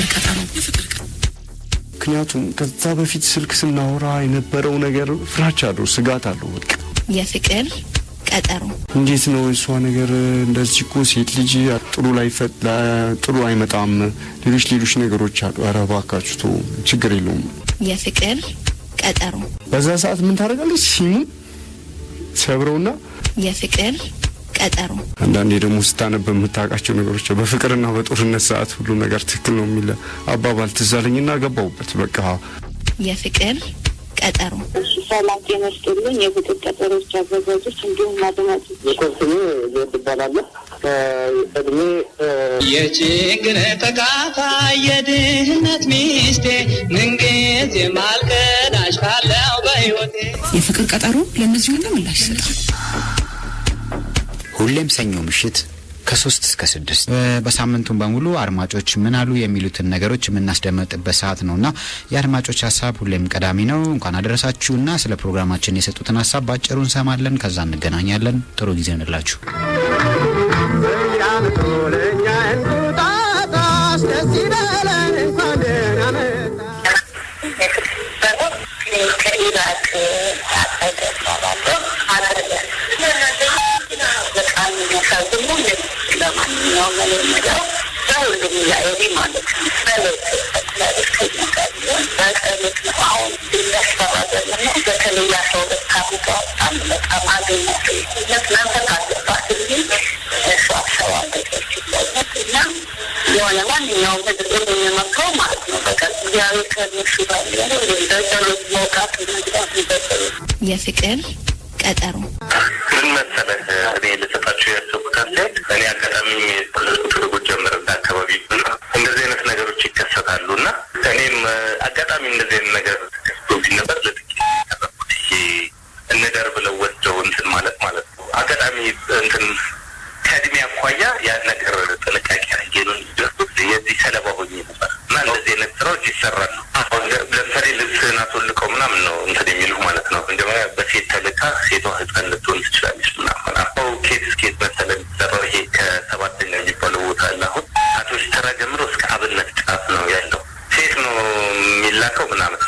የፍቅር ቀጠሮ፣ የፍቅር ምክንያቱም ከዛ በፊት ስልክ ስናወራ የነበረው ነገር ፍራቻ አለው፣ ስጋት አለው። በቃ የፍቅር ቀጠሮ። እንዴት ነው እሷ ነገር እንደዚህ እኮ ሴት ልጅ ጥሩ ላይ ጥሩ አይመጣም፣ ሌሎች ሌሎች ነገሮች አሉ። ኧረ እባካችሁ ተው፣ ችግር የለውም። የፍቅር ቀጠሮ። በዛ ሰዓት ምን ታደርጋለች? ሲሙን ሰብረውና የፍቅር ቀጠሮ። አንዳንዴ ደግሞ ስታነብ የምታውቃቸው ነገሮች በፍቅርና በጦርነት ሰዓት ሁሉ ነገር ትክክል ነው የሚል አባባል ትዝ አለኝና ገባሁበት። በቃ የፍቅር ቀጠሮ። እሺ፣ ሰላም ጤና ይስጥልኝ። የፍቅር ቀጠሮች አዘጋጆች እንዲሁም አድማጮች፣ ስሜ ዘወድ እባላለሁ። እድሜ የችግር ተካፋይ የድህነት ሚስቴ ምንጊዜ ማልከዳሽ ካለው በሕይወቴ። የፍቅር ቀጠሮ ለእነዚህ ሁሉ ምላሽ ይሰጣል። ሁሌም ሰኞ ምሽት ከ3 እስከ 6 በሳምንቱን በሙሉ አድማጮች ምን አሉ የሚሉትን ነገሮች የምናስደመጥበት ሰዓት ነውና የአድማጮች ሀሳብ ሁሌም ቀዳሚ ነው። እንኳን አደረሳችሁና ስለ ፕሮግራማችን የሰጡትን ሀሳብ ባጭሩ እንሰማለን። ከዛ እንገናኛለን። ጥሩ ጊዜ እንላችሁ። ከኢራቅ አጠገባለሁ አለ። በጣም የሚያሳዝኑ፣ ለማንኛውም እኔ የምለው ለሁሉም ዛኤሪ ማለት ነው ጸሎት፣ እግዚአብሔር ከእኛ ጋር ቢሆን በጸሎት ነው። አሁን የሚያስፈራ ዘመን ነው። በተለይ 12 ዓመቷ በጣም በጣም አገኛት መንፈስ አለባት እንጂ እሷ ሰው አለች እና የሆነ ማንኛውም ህዝብ የሚመክረው ማለት ነው በቃ እግዚአብሔር ከእነሱ ጋር ቢሆን በጸሎት መውጣት መግባት በጸሎት። የፍቅር ቀጠሮ። ምን መሰለህ፣ እኔ ልሰጣቸው ያሰብኩት አስተያየት እኔ አጋጣሚ ጎጃም መረዳ አካባቢ እና እንደዚህ አይነት ነገሮች ይከሰታሉ እና እኔም አጋጣሚ እንደዚህ አይነት ነገር ተከስቶብኝ ነበር። ለጥቂት ያተረፍኩት ይሄ እንደር ብለው ወስደው እንትን ማለት ማለት ነው። አጋጣሚ እንትን ከእድሜ አኳያ ያን ነገር ጥንቃቄ አድርጌ ነው የሚደርሱት። የዚህ ሰለባ ሆኜ ነበር እና እንደዚህ አይነት ስራዎች ይሰራሉ። አሁን ለምሳሌ ልብስህን አስወልቀው ምናምን ነው እንትን የሚሉ ማለት ነው። መጀመሪያ በሴት ተልካ ሴቷ ህፃን ልትሆን ትችላለች ምናምን። አዎ፣ ኬት እስኬት መሰለህ የሚሰራው? ይሄ ከሰባተኛ የሚባለው ቦታ አለ። አሁን አቶ ተራ ጀምሮ እስከ አብነት ጫፍ ነው ያለው። ሴት ነው የሚላከው ምናምን።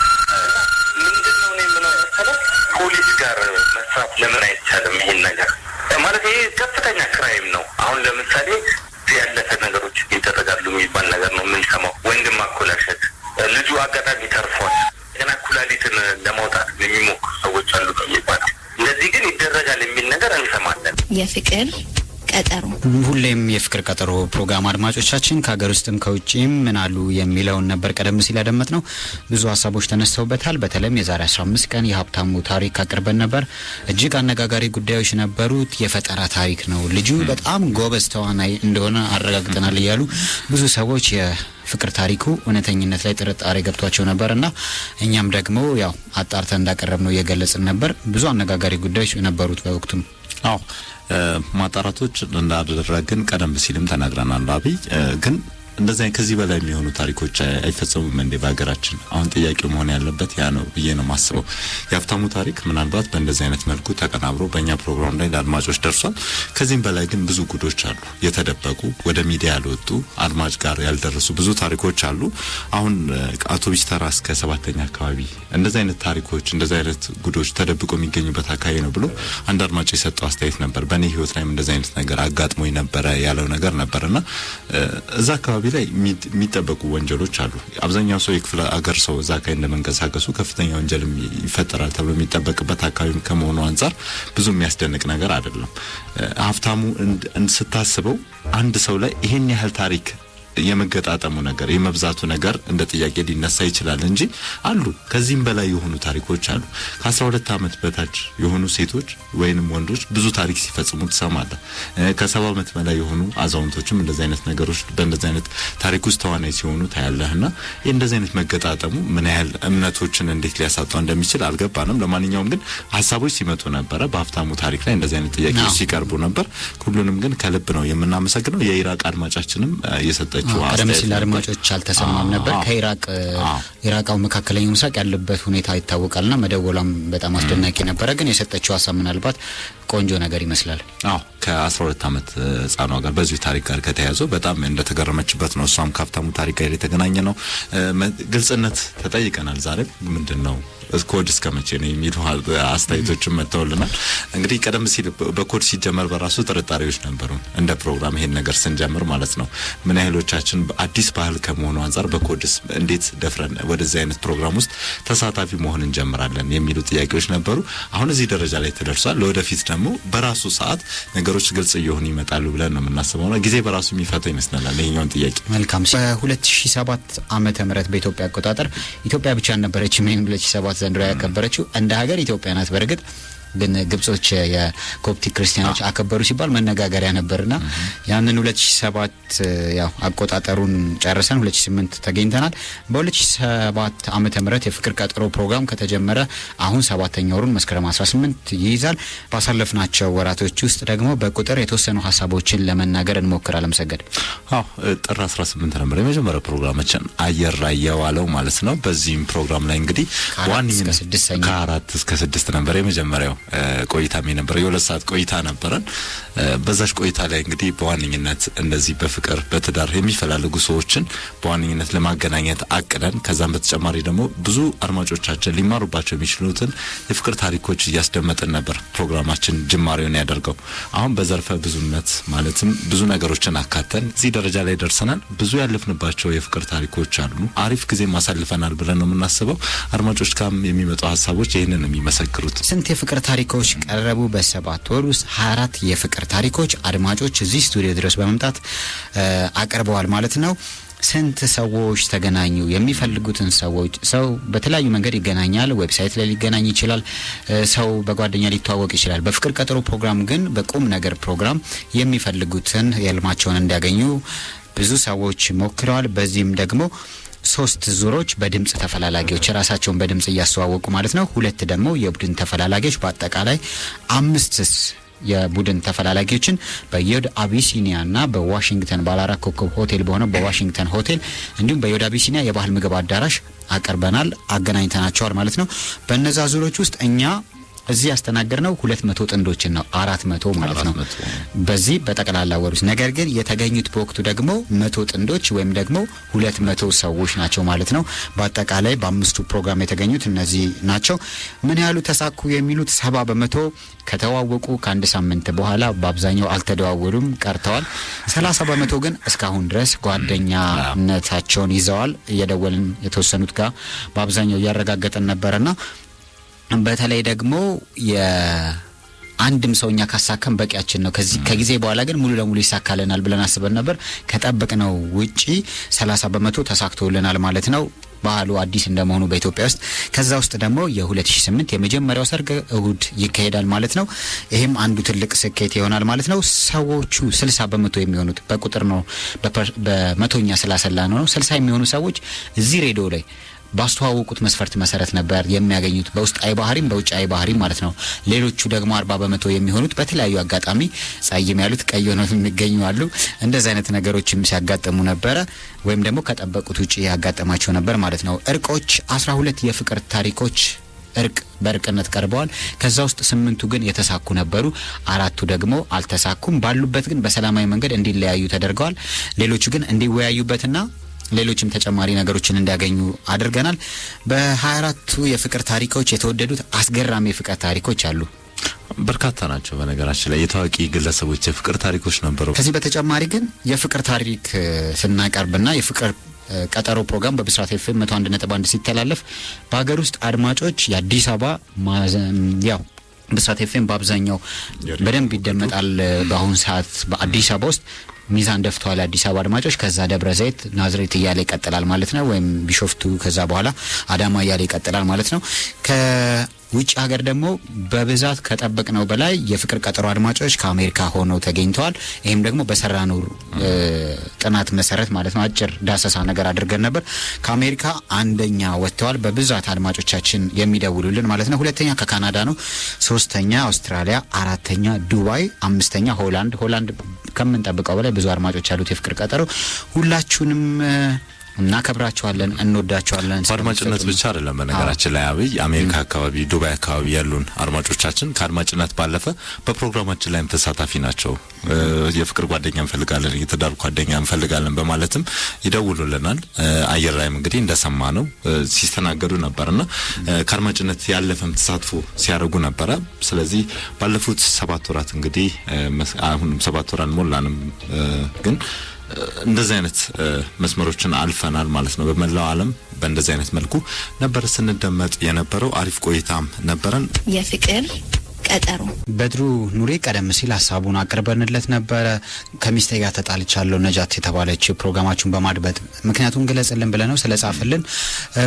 ምንድን ነው እኔ የምለው መሰለህ፣ ፖሊስ ጋር መስራት ለምን አይቻልም? ይሄን ነገር ማለት ይሄ ከፍተኛ crime ነው። አሁን ለምሳሌ ያለፈ ነገሮች ይደረጋሉ የሚባል ነገር ነው የምንሰማው። ወንድም ማኮላሸት፣ ልጁ አጋጣሚ ተርፏል። ገና ኩላሊትን ለማውጣት የሚሞክሩ ሰዎች አሉ ነው የሚባለው። እንደዚህ ግን ይደረጋል የሚል ነገር እንሰማለን። የፍቅር ቀጠሮ። ሁሌም የፍቅር ቀጠሮ ፕሮግራም አድማጮቻችን ከሀገር ውስጥም ከውጭም ምን አሉ የሚለውን ነበር ቀደም ሲል ያደመጥነው። ብዙ ሀሳቦች ተነስተውበታል። በተለይም የዛሬ 15 ቀን የሀብታሙ ታሪክ አቅርበን ነበር። እጅግ አነጋጋሪ ጉዳዮች ነበሩት። የፈጠራ ታሪክ ነው፣ ልጁ በጣም ጎበዝ ተዋናይ እንደሆነ አረጋግጠናል እያሉ ብዙ ሰዎች የፍቅር ታሪኩ እውነተኝነት ላይ ጥርጣሬ ገብቷቸው ነበር እና እኛም ደግሞ ያው አጣርተን እንዳቀረብነው እየገለጽን ነበር። ብዙ አነጋጋሪ ጉዳዮች ነበሩት በወቅቱም። አዎ፣ ማጣራቶች እንዳደረግን ቀደም ሲልም ተናግረናል። አብይ ግን እንደዚህ ከዚህ በላይ የሚሆኑ ታሪኮች አይፈጸሙም እንዴ በሀገራችን? አሁን ጥያቄው መሆን ያለበት ያ ነው ብዬ ነው የማስበው። የሀብታሙ ታሪክ ምናልባት በእንደዚህ አይነት መልኩ ተቀናብሮ በእኛ ፕሮግራም ላይ ለአድማጮች ደርሷል። ከዚህም በላይ ግን ብዙ ጉዶች አሉ፣ የተደበቁ፣ ወደ ሚዲያ ያልወጡ፣ አድማጭ ጋር ያልደረሱ ብዙ ታሪኮች አሉ። አሁን አውቶቢስ ተራ እስከ ሰባተኛ አካባቢ እንደዚህ አይነት ታሪኮች፣ እንደዚህ አይነት ጉዶች ተደብቆ የሚገኙበት አካባቢ ነው ብሎ አንድ አድማጭ የሰጠው አስተያየት ነበር። በእኔ ህይወት ላይም እንደዚህ አይነት ነገር አጋጥሞኝ ነበረ ያለው ነገር ነበርና እዛ አካባቢ ላይ የሚጠበቁ ወንጀሎች አሉ። አብዛኛው ሰው የክፍለ አገር ሰው እዛ አካባቢ እንደመንቀሳቀሱ ከፍተኛ ወንጀልም ይፈጠራል ተብሎ የሚጠበቅበት አካባቢ ከመሆኑ አንጻር ብዙ የሚያስደንቅ ነገር አይደለም። ሀብታሙ ስታስበው አንድ ሰው ላይ ይሄን ያህል ታሪክ የመገጣጠሙ ነገር፣ የመብዛቱ ነገር እንደ ጥያቄ ሊነሳ ይችላል እንጂ አሉ፣ ከዚህም በላይ የሆኑ ታሪኮች አሉ። ከ12 ዓመት በታች የሆኑ ሴቶች ወይንም ወንዶች ብዙ ታሪክ ሲፈጽሙ ትሰማለህ። ከ70 ዓመት በላይ የሆኑ አዛውንቶችም እንደዚህ አይነት ነገሮች በእንደዚህ አይነት ታሪክ ውስጥ ተዋናይ ሲሆኑ ታያለህና እንደዚህ አይነት መገጣጠሙ ምን ያህል እምነቶችን እንዴት ሊያሳጣው እንደሚችል አልገባንም። ለማንኛውም ግን ሀሳቦች ሲመጡ ነበረ። በሀብታሙ ታሪክ ላይ እንደዚህ አይነት ጥያቄዎች ሲቀርቡ ነበር። ሁሉንም ግን ከልብ ነው የምናመሰግነው። የኢራቅ አድማጫችንም የሰጠችው ቀደም አስተያየት ሲል ነበር። አድማጮች አልተሰማም ነበር። ከኢራቅ፣ ኢራቃው መካከለኛው ምስራቅ ያለበት ሁኔታ ይታወቃልና መደወሏም በጣም አስደናቂ ነበረ። ግን የሰጠችው ሀሳብ ምናልባት ቆንጆ ነገር ይመስላል። አዎ፣ ከ12 ዓመት ህጻኗ ጋር በዚሁ ታሪክ ጋር ከተያያዘው በጣም እንደተገረመችበት ነው። እሷም ከሀብታሙ ታሪክ ጋር የተገናኘ ነው። ግልጽነት ተጠይቀናል። ዛሬም ምንድን ነው ኮድ እስከ መቼ ነው የሚሉ አስተያየቶችን መጥተውልናል። እንግዲህ ቀደም ሲል በኮድ ሲጀመር በራሱ ጥርጣሬዎች ነበሩ፣ እንደ ፕሮግራም ይሄን ነገር ስንጀምር ማለት ነው። ምን ያህሎቻችን አዲስ ባህል ከመሆኑ አንጻር በኮድስ እንዴት ደፍረን ወደዚህ አይነት ፕሮግራም ውስጥ ተሳታፊ መሆን እንጀምራለን የሚሉ ጥያቄዎች ነበሩ። አሁን እዚህ ደረጃ ላይ ተደርሷል። ለወደፊት ደግሞ በራሱ ሰዓት ነገሮች ግልጽ እየሆኑ ይመጣሉ ብለን ነው የምናስበው። ነው ጊዜ በራሱ የሚፈታው ይመስለናል ይሄኛውን ጥያቄ። መልካም። በ2007 ዓመተ ምህረት በኢትዮጵያ አቆጣጠር ኢትዮጵያ ብቻ ነበረች ምን 2007 ዘንድሮ ያከበረችው እንደ ሀገር ኢትዮጵያ ናት። በእርግጥ ግን ግብጾች የኮፕቲክ ክርስቲያኖች አከበሩ ሲባል መነጋገሪያ ነበርና ያንን 2007 ያው አቆጣጠሩን ጨርሰን 2008 ተገኝተናል። በ2007 ዓመተ ምህረት የፍቅር ቀጠሮ ፕሮግራም ከተጀመረ አሁን ሰባተኛ ወሩን መስከረም 18 ይይዛል። ባሳለፍናቸው ወራቶች ውስጥ ደግሞ በቁጥር የተወሰኑ ሀሳቦችን ለመናገር እንሞክራለን። ሰገድ። አዎ፣ ጥር 18 ነበር የመጀመሪያው ፕሮግራማችን አየር ላይ የዋለው ማለት ነው። በዚህም ፕሮግራም ላይ እንግዲህ ከአራት እስከ ስድስት ሰኞ። ከ4 እስከ 6 ነበር የመጀመሪያው ቆይታም የነበረው። የ2 ሰዓት ቆይታ ነበረን። በዛች ቆይታ ላይ እንግዲህ በዋነኝነት እንደዚህ በፍቅር በትዳር የሚፈላልጉ ሰዎችን በዋነኝነት ለማገናኘት አቅደን ከዛም በተጨማሪ ደግሞ ብዙ አድማጮቻችን ሊማሩባቸው የሚችሉትን የፍቅር ታሪኮች እያስደመጥን ነበር ፕሮግራማችን ጅማሬውን ያደርገው። አሁን በዘርፈ ብዙነት ማለትም ብዙ ነገሮችን አካተን እዚህ ደረጃ ላይ ደርሰናል። ብዙ ያለፍንባቸው የፍቅር ታሪኮች አሉ። አሪፍ ጊዜ ማሳልፈናል ብለን ነው የምናስበው። አድማጮች ጋርም የሚመጡ ሀሳቦች ይህንን ነው የሚመሰክሩት። ስንት የፍቅር ታሪኮች ቀረቡ? በ7 ወር ውስጥ 24 የፍቅር ታሪኮች አድማጮች እዚህ ስቱዲዮ ድረስ በመምጣት አቅርበዋል ማለት ነው። ስንት ሰዎች ተገናኙ? የሚፈልጉትን ሰዎች ሰው በተለያዩ መንገድ ይገናኛል። Website ላይ ሊገናኝ ይችላል። ሰው በጓደኛ ሊተዋወቅ ይችላል። በፍቅር ቀጠሮ ፕሮግራም ግን በቁም ነገር ፕሮግራም የሚፈልጉትን የህልማቸውን እንዲያገኙ ብዙ ሰዎች ሞክረዋል። በዚህም ደግሞ ሶስት ዙሮች በድምጽ ተፈላላጊዎች ራሳቸውን በድምጽ እያስተዋወቁ ማለት ነው። ሁለት ደግሞ የቡድን ተፈላላጊዎች፣ በአጠቃላይ አምስት የቡድን ተፈላላጊዎችን በዮድ አቢሲኒያና በዋሽንግተን ባለ አራት ኮከብ ሆቴል በሆነው በዋሽንግተን ሆቴል እንዲሁም በዮድ አቢሲኒያ የባህል ምግብ አዳራሽ አቅርበናል፣ አገናኝተናቸዋል ማለት ነው። በእነዛ ዙሮች ውስጥ እኛ እዚህ ያስተናገድነው 200 ጥንዶችን ነው፣ 400 ማለት ነው። በዚህ በጠቅላላ ወር ውስጥ ነገር ግን የተገኙት በወቅቱ ደግሞ 100 ጥንዶች ወይም ደግሞ 200 ሰዎች ናቸው ማለት ነው። በአጠቃላይ በአምስቱ ፕሮግራም የተገኙት እነዚህ ናቸው። ምን ያህሉ ተሳኩ የሚሉት 70% ከተዋወቁ ከአንድ ሳምንት በኋላ በአብዛኛው አልተደዋወሉም ቀርተዋል። 30% ግን እስካሁን ድረስ ጓደኛነታቸውን ይዘዋል። እየደወልን የተወሰኑት ጋር በአብዛኛው እያረጋገጥን ነበረና በተለይ ደግሞ የአንድም ሰው እኛ ካሳከም በቂያችን ነው። ከዚህ ከጊዜ በኋላ ግን ሙሉ ለሙሉ ይሳካልናል ብለን አስበን ነበር። ከጠበቅነው ውጪ 30% ተሳክቶልናል ማለት ነው። ባህሉ አዲስ እንደመሆኑ በኢትዮጵያ ውስጥ ከዛ ውስጥ ደግሞ የ2008 የመጀመሪያው ሰርግ እሁድ ይካሄዳል ማለት ነው። ይሄም አንዱ ትልቅ ስኬት ይሆናል ማለት ነው። ሰዎቹ 60% የሚሆኑት በቁጥር ነው፣ በመቶኛ ስላሰላ ነው። 60 የሚሆኑ ሰዎች እዚህ ሬዲዮ ላይ ባስተዋወቁት መስፈርት መሰረት ነበር የሚያገኙት፣ በውስጣዊ ባህሪም በውጫዊ ባህሪም ማለት ነው። ሌሎቹ ደግሞ 40% የሚሆኑት በተለያዩ አጋጣሚ ጸይም ያሉት ቀይ ሆነው የሚገኙ አሉ። እንደዚህ አይነት ነገሮችም ሲያጋጥሙ ነበረ፣ ወይም ደግሞ ከጠበቁት ውጭ ያጋጠማቸው ነበር ማለት ነው። እርቆች፣ 12 የፍቅር ታሪኮች እርቅ በእርቅነት ቀርበዋል። ከዛ ውስጥ ስምንቱ ግን የተሳኩ ነበሩ፣ አራቱ ደግሞ አልተሳኩም። ባሉበት ግን በሰላማዊ መንገድ እንዲለያዩ ተደርገዋል። ሌሎቹ ግን እንዲወያዩበትና ሌሎችም ተጨማሪ ነገሮችን እንዲያገኙ አድርገናል። በ24ቱ የፍቅር ታሪኮች የተወደዱት አስገራሚ የፍቅር ታሪኮች አሉ። በርካታ ናቸው። በነገራችን ላይ የታዋቂ ግለሰቦች የፍቅር ታሪኮች ነበሩ። ከዚህ በተጨማሪ ግን የፍቅር ታሪክ ስናቀርብና የፍቅር ቀጠሮ ፕሮግራም በብስራት ኤፍኤም 101.1 ሲተላለፍ በሀገር ውስጥ አድማጮች የአዲስ አበባ ያው ብስራት ኤፍኤም በአብዛኛው በደንብ ይደመጣል። በአሁን ሰዓት በአዲስ አበባ ውስጥ ሚዛን ደፍተዋል የአዲስ አበባ አድማጮች። ከዛ ደብረ ዘይት፣ ናዝሬት እያለ ይቀጥላል ማለት ነው። ወይም ቢሾፍቱ፣ ከዛ በኋላ አዳማ እያለ ይቀጥላል ማለት ነው። ከውጭ ሀገር ደግሞ በብዛት ከጠበቅነው በላይ የፍቅር ቀጠሮ አድማጮች ከአሜሪካ ሆነው ተገኝተዋል። ይህም ደግሞ በሰራነው ጥናት መሰረት ማለት ነው። አጭር ዳሰሳ ነገር አድርገን ነበር። ከአሜሪካ አንደኛ ወጥተዋል በብዛት አድማጮቻችን የሚደውሉልን ማለት ነው። ሁለተኛ ከካናዳ ነው። ሶስተኛ አውስትራሊያ፣ አራተኛ ዱባይ፣ አምስተኛ ሆላንድ። ሆላንድ ከምንጠብቀው በላይ ብዙ አድማጮች ያሉት የፍቅር ቀጠሮ ሁላችሁንም እናከብራቸዋለን፣ እንወዳቸዋለን። በአድማጭነት ብቻ አይደለም። በነገራችን ላይ አብይ፣ አሜሪካ አካባቢ፣ ዱባይ አካባቢ ያሉን አድማጮቻችን ከአድማጭነት ባለፈ በፕሮግራማችን ላይም ተሳታፊ ናቸው። የፍቅር ጓደኛ እንፈልጋለን፣ የትዳር ጓደኛ እንፈልጋለን በማለትም ይደውሉልናል። አየር ላይም እንግዲህ እንደሰማ ነው ሲስተናገዱ ነበርና ከአድማጭነት ያለፈም ተሳትፎ ሲያደርጉ ነበረ። ስለዚህ ባለፉት 7 ወራት እንግዲህ አሁንም 7 ወር አልሞላንም፣ ግን እንደዚህ አይነት መስመሮችን አልፈናል ማለት ነው። በመላው ዓለም በእንደዚህ አይነት መልኩ ነበር ስንደመጥ የነበረው። አሪፍ ቆይታም ነበረን። የፍቅር ቀጠሮ። በድሩ ኑሬ ቀደም ሲል ሀሳቡን አቅርበንለት ነበረ። ከሚስቴ ጋር ተጣልቻለሁ ነጃት የተባለች ፕሮግራማችሁን በማድመጥ ምክንያቱን ግለጽልን ብለነው ነው ስለጻፈልን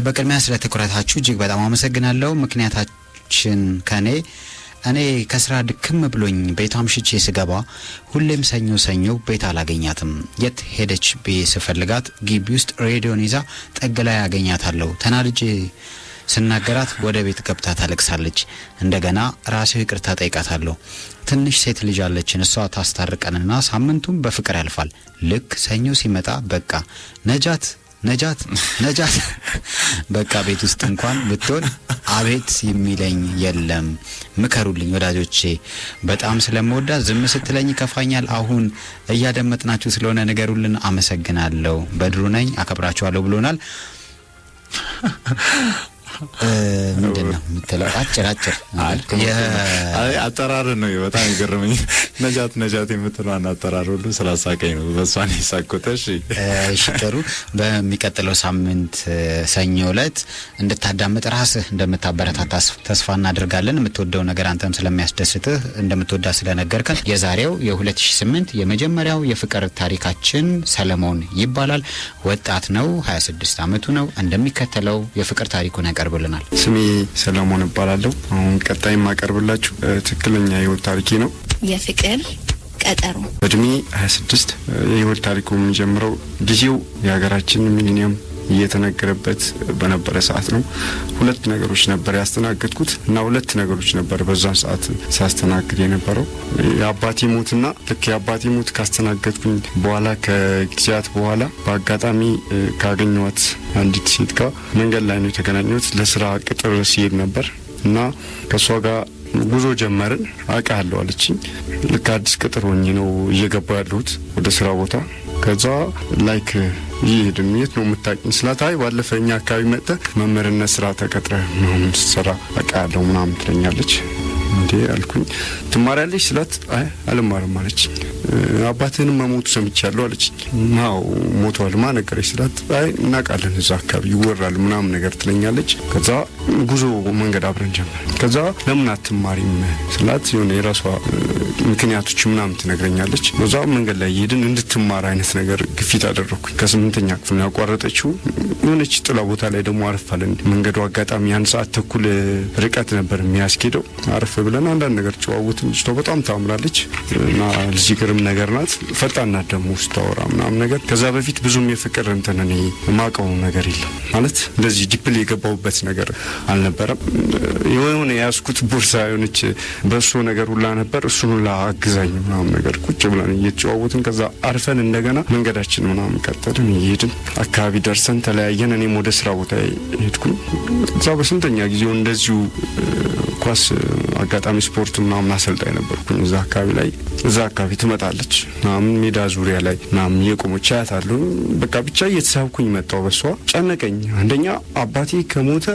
በቅድሚያ ስለ ትኩረታችሁ እጅግ በጣም አመሰግናለሁ። ምክንያታችን ከኔ እኔ ከስራ ድክም ብሎኝ ቤት አምሽቼ ስገባ ሁሌም ሰኞ ሰኞ ቤት አላገኛትም። የት ሄደች ብዬ ስፈልጋት ግቢ ውስጥ ሬዲዮን ይዛ ጥግ ላይ አገኛታለሁ። ተናድጄ ስናገራት ወደ ቤት ገብታ ታለቅሳለች። እንደገና ራሴው ይቅርታ ጠይቃታለሁ። ትንሽ ሴት ልጅ አለችን፣ እሷ ታስታርቀንና ሳምንቱም በፍቅር ያልፋል። ልክ ሰኞ ሲመጣ በቃ ነጃት ነጃት ነጃት፣ በቃ ቤት ውስጥ እንኳን ብትሆን አቤት የሚለኝ የለም። ምከሩልኝ ወዳጆቼ፣ በጣም ስለምወዳት ዝም ስትለኝ ይከፋኛል። አሁን እያደመጥናችሁ ስለሆነ ንገሩልን። አመሰግናለሁ። በድሩ ነኝ፣ አከብራችኋለሁ ብሎናል። ምንድን ነው የምትለው? አጭር አጭር አጠራር ነው በጣም ይገርመኝ። ነጃት ነጃት የምትለዋን አጠራር ሁሉ ስላሳቀኝ ነው በሷን የሳቅኩት። እሺ እሺ፣ ጥሩ። በሚቀጥለው ሳምንት ሰኞ ዕለት እንድታዳምጥ ራስህ እንደምታበረታታ ተስፋ እናደርጋለን። የምትወደው ነገር አንተም ስለሚያስደስትህ እንደምትወዳ ስለነገርከን የዛሬው የ2008 የመጀመሪያው የፍቅር ታሪካችን ሰለሞን ይባላል። ወጣት ነው፣ 26 ዓመቱ ነው። እንደሚከተለው የፍቅር ታሪኩን ያቀርብልናል። ስሜ ሰለሞን እባላለሁ። አሁን ቀጣይ የማቀርብላችሁ ትክክለኛ የህይወት ታሪኬ ነው። የፍቅር ቀጠሮ። እድሜ 26። የህይወት ታሪኩ የሚጀምረው ጊዜው የሀገራችን ሚሊኒየም እየተነገረበት በነበረ ሰዓት ነው። ሁለት ነገሮች ነበር ያስተናገድኩት እና ሁለት ነገሮች ነበር በዛን ሰዓት ሳስተናግድ የነበረው፣ የአባቴ ሞትና ልክ የአባቴ ሞት ካስተናገድኩኝ በኋላ ከጊዜያት በኋላ በአጋጣሚ ካገኘኋት አንዲት ሴት ጋር መንገድ ላይ ነው የተገናኘሁት። ለስራ ቅጥር ሲሄድ ነበር እና ከእሷ ጋር ጉዞ ጀመርን። አውቃለሁ አለችኝ። ልክ አዲስ ቅጥር ሆኜ ነው እየገባ ያለሁት ወደ ስራ ቦታ። ከዛ like እየሄድን የት ነው የምታውቂኝ ስላት፣ አይ ባለፈ እኛ አካባቢ መጥተህ መምህርነት ስራ ተቀጥረህ ምናምን ስትሰራ አውቃለሁ ምናምን ትለኛለች። እንዴ አልኩኝ። ትማሪያለሽ ስላት፣ አይ አልማርም አለችኝ። አባትህንም መሞቱ ሰምቻለሁ አለችኝ። አዎ ሞቷል፣ ማን ነገረሽ ስላት፣ አይ እናውቃለን እዛ አካባቢ ይወራል ምናምን ነገር ትለኛለች። ከዛ ጉዞ መንገድ አብረን ጀመር። ከዛ ለምን አትማሪም ስላት የሆነ የራሷ ምክንያቶች ምናምን ትነግረኛለች። በዛ መንገድ ላይ እየሄድን እንድትማር አይነት ነገር ግፊት አደረኩኝ። ከ8ኛ ክፍል ነው ያቋረጠችው። የሆነች ጥላ ቦታ ላይ ደግሞ አርፋለን። መንገዱ አጋጣሚ 1 ሰዓት ተኩል ርቀት ነበር የሚያስኬደው። አረፍ ብለን አንዳንድ ነገር ጨዋወትን። ልጅቷ በጣም ታምራለች እና ልጅ ግርም ነገር ናት። ፈጣን ናት ደግሞ ስታወራ ምናምን ነገር። ከዛ በፊት ብዙም የፍቅር እንትን እኔ የማውቀው ነገር የለም፣ ማለት እንደዚህ deeply የገባሁበት ነገር አልነበረም። የሆነ የያዝኩት ቦርሳ የሆነች በሶ ነገር ሁላ ነበር። እሱን ሁላ አግዛኝ ምናምን ነገር ቁጭ ብለን እየተጨዋወትን ከዛ አርፈን እንደገና መንገዳችን ምናምን ቀጠልን። እየሄድን አካባቢ ደርሰን ተለያየን። እኔም ወደ ስራ ቦታ ሄድኩኝ። እዛ በስንተኛ ጊዜው እንደዚሁ ኳስ አጋጣሚ ስፖርት ምናምን አሰልጣኝ ነበርኩኝ እዛ አካባቢ ላይ፣ እዛ አካባቢ ትመጣለች ምናምን ሜዳ ዙሪያ ላይ ምናምን እየቆመች አያታለሁ። በቃ ብቻ እየተሳብኩኝ መጣሁ። በሷ ጨነቀኝ። አንደኛ አባቴ ከሞተ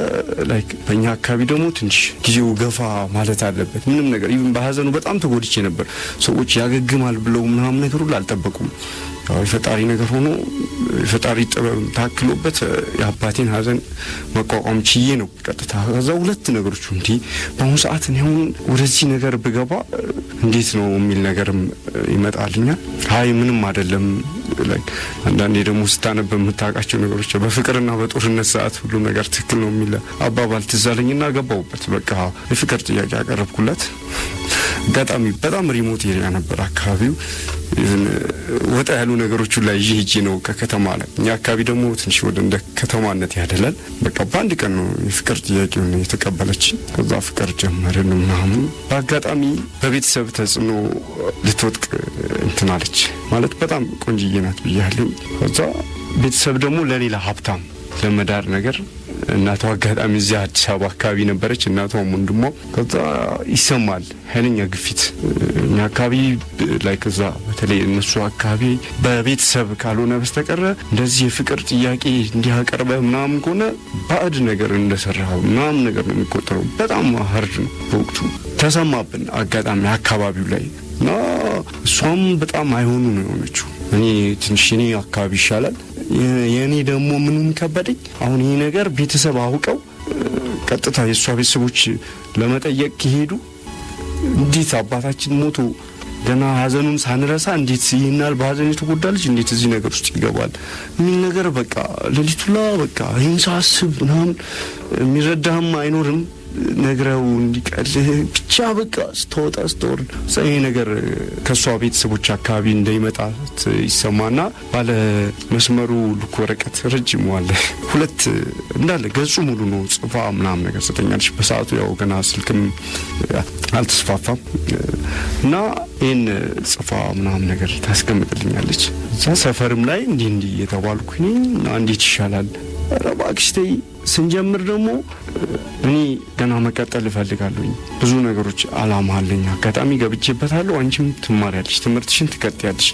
like በእኛ አካባቢ ደግሞ ትንሽ ጊዜው ገፋ ማለት አለበት። ምንም ነገር even በሀዘኑ በጣም ተጎድቼ ነበር። ሰዎች ያገግማል ብለው ምናምን ነገር ሁሉ አልጠበቁም። ያው የፈጣሪ ነገር ሆኖ የፈጣሪ ጥበብ ታክሎበት የአባቴን ሀዘን መቋቋም ችዬ ነው ቀጥታ። ከዛ ሁለት ነገሮች እንዲ በአሁኑ ሰዓት እኔ አሁን ወደዚህ ነገር ብገባ እንዴት ነው የሚል ነገርም ይመጣልኛል። አይ ምንም አይደለም። Like አንዳንዴ ደግሞ ስታነብ የምታውቃቸው ነገሮች በፍቅርና በጦርነት ሰዓት ሁሉም ነገር ትክክል ነው የሚል አባባል ትዝ አለኝና ገባሁበት። በቃ የፍቅር ጥያቄ ያቀረብኩላት። አጋጣሚ በጣም remote area ነበር አካባቢው። ወጣ ያሉ ነገሮች ላይ ይዤ ሄጄ ነው ከከተማ ላይ። እኛ አካባቢ ደግሞ ትንሽ ወደ እንደ ከተማነት ያደላል። በቃ በአንድ ቀን ነው የፍቅር ጥያቄውን የተቀበለች። ከዛ ፍቅር ጀመርን ምናምን። በአጋጣሚ በቤተሰብ ተጽዕኖ ልትወጥቅ እንትን አለች። ማለት በጣም ቆንጅዬ ናት ብያለሁ። ከዛ ቤተሰብ ደግሞ ለሌላ ሀብታም ለመዳር ነገር እናቷ አጋጣሚ እዚያ አዲስ አበባ አካባቢ ነበረች፣ እናቷም ወንድሟ። ከዛ ይሰማል ኃይለኛ ግፊት እኛ አካባቢ ላይ። ከዛ በተለይ እነሱ አካባቢ በቤተሰብ ካልሆነ በስተቀረ እንደዚህ የፍቅር ጥያቄ እንዲያቀርበ ምናምን ከሆነ ባዕድ ነገር እንደሰራ ምናምን ነገር ነው የሚቆጠረው። በጣም hard ነው በወቅቱ ተሰማብን አጋጣሚ አካባቢው ላይ። እና እሷም በጣም አይሆኑ ነው የሆነችው። እኔ ትንሽ እኔ አካባቢ ይሻላል። የእኔ ደግሞ ምኑን ከበደኝ። አሁን ይሄ ነገር ቤተሰብ አውቀው ቀጥታ የእሷ ቤተሰቦች ለመጠየቅ ከሄዱ እንዴት አባታችን ሞቶ ገና ሀዘኑን ሳንረሳ እንዴት ይህናል በሀዘን የተጎዳ ልጅ እንዴት እዚህ ነገር ውስጥ ይገባል የሚል ነገር በቃ ሌሊቱላ በቃ ይህን ሳስብ ምናምን የሚረዳህም አይኖርም ነግረው እንዲቀልህ ብቻ በቃ ስትወጣ ስትወርድ ይሄ ነገር ከእሷ ቤተሰቦች አካባቢ እንደይመጣ ይሰማና ባለ መስመሩ ልክ ወረቀት ረጅም አለ፣ ሁለት እንዳለ ገጹ ሙሉ ነው ጽፋ ምናምን ነገር ሰጠኛለች። በሰዓቱ ያው ገና ስልክም አልተስፋፋም እና ይህን ጽፋ ምናምን ነገር ታስቀምጥልኛለች። እዛ ሰፈርም ላይ እንዲህ እንዲህ እየተባልኩኝ እና እንዴት ይሻላል? ኧረ እባክሽ ተይ። ስንጀምር ደግሞ እኔ ገና መቀጠል እፈልጋለሁኝ። ብዙ ነገሮች አላማ አለኝ። አጋጣሚ ገብቼበታለሁ። አንቺም ትማሪያለሽ፣ ትምህርትሽን ትቀጥያለሽ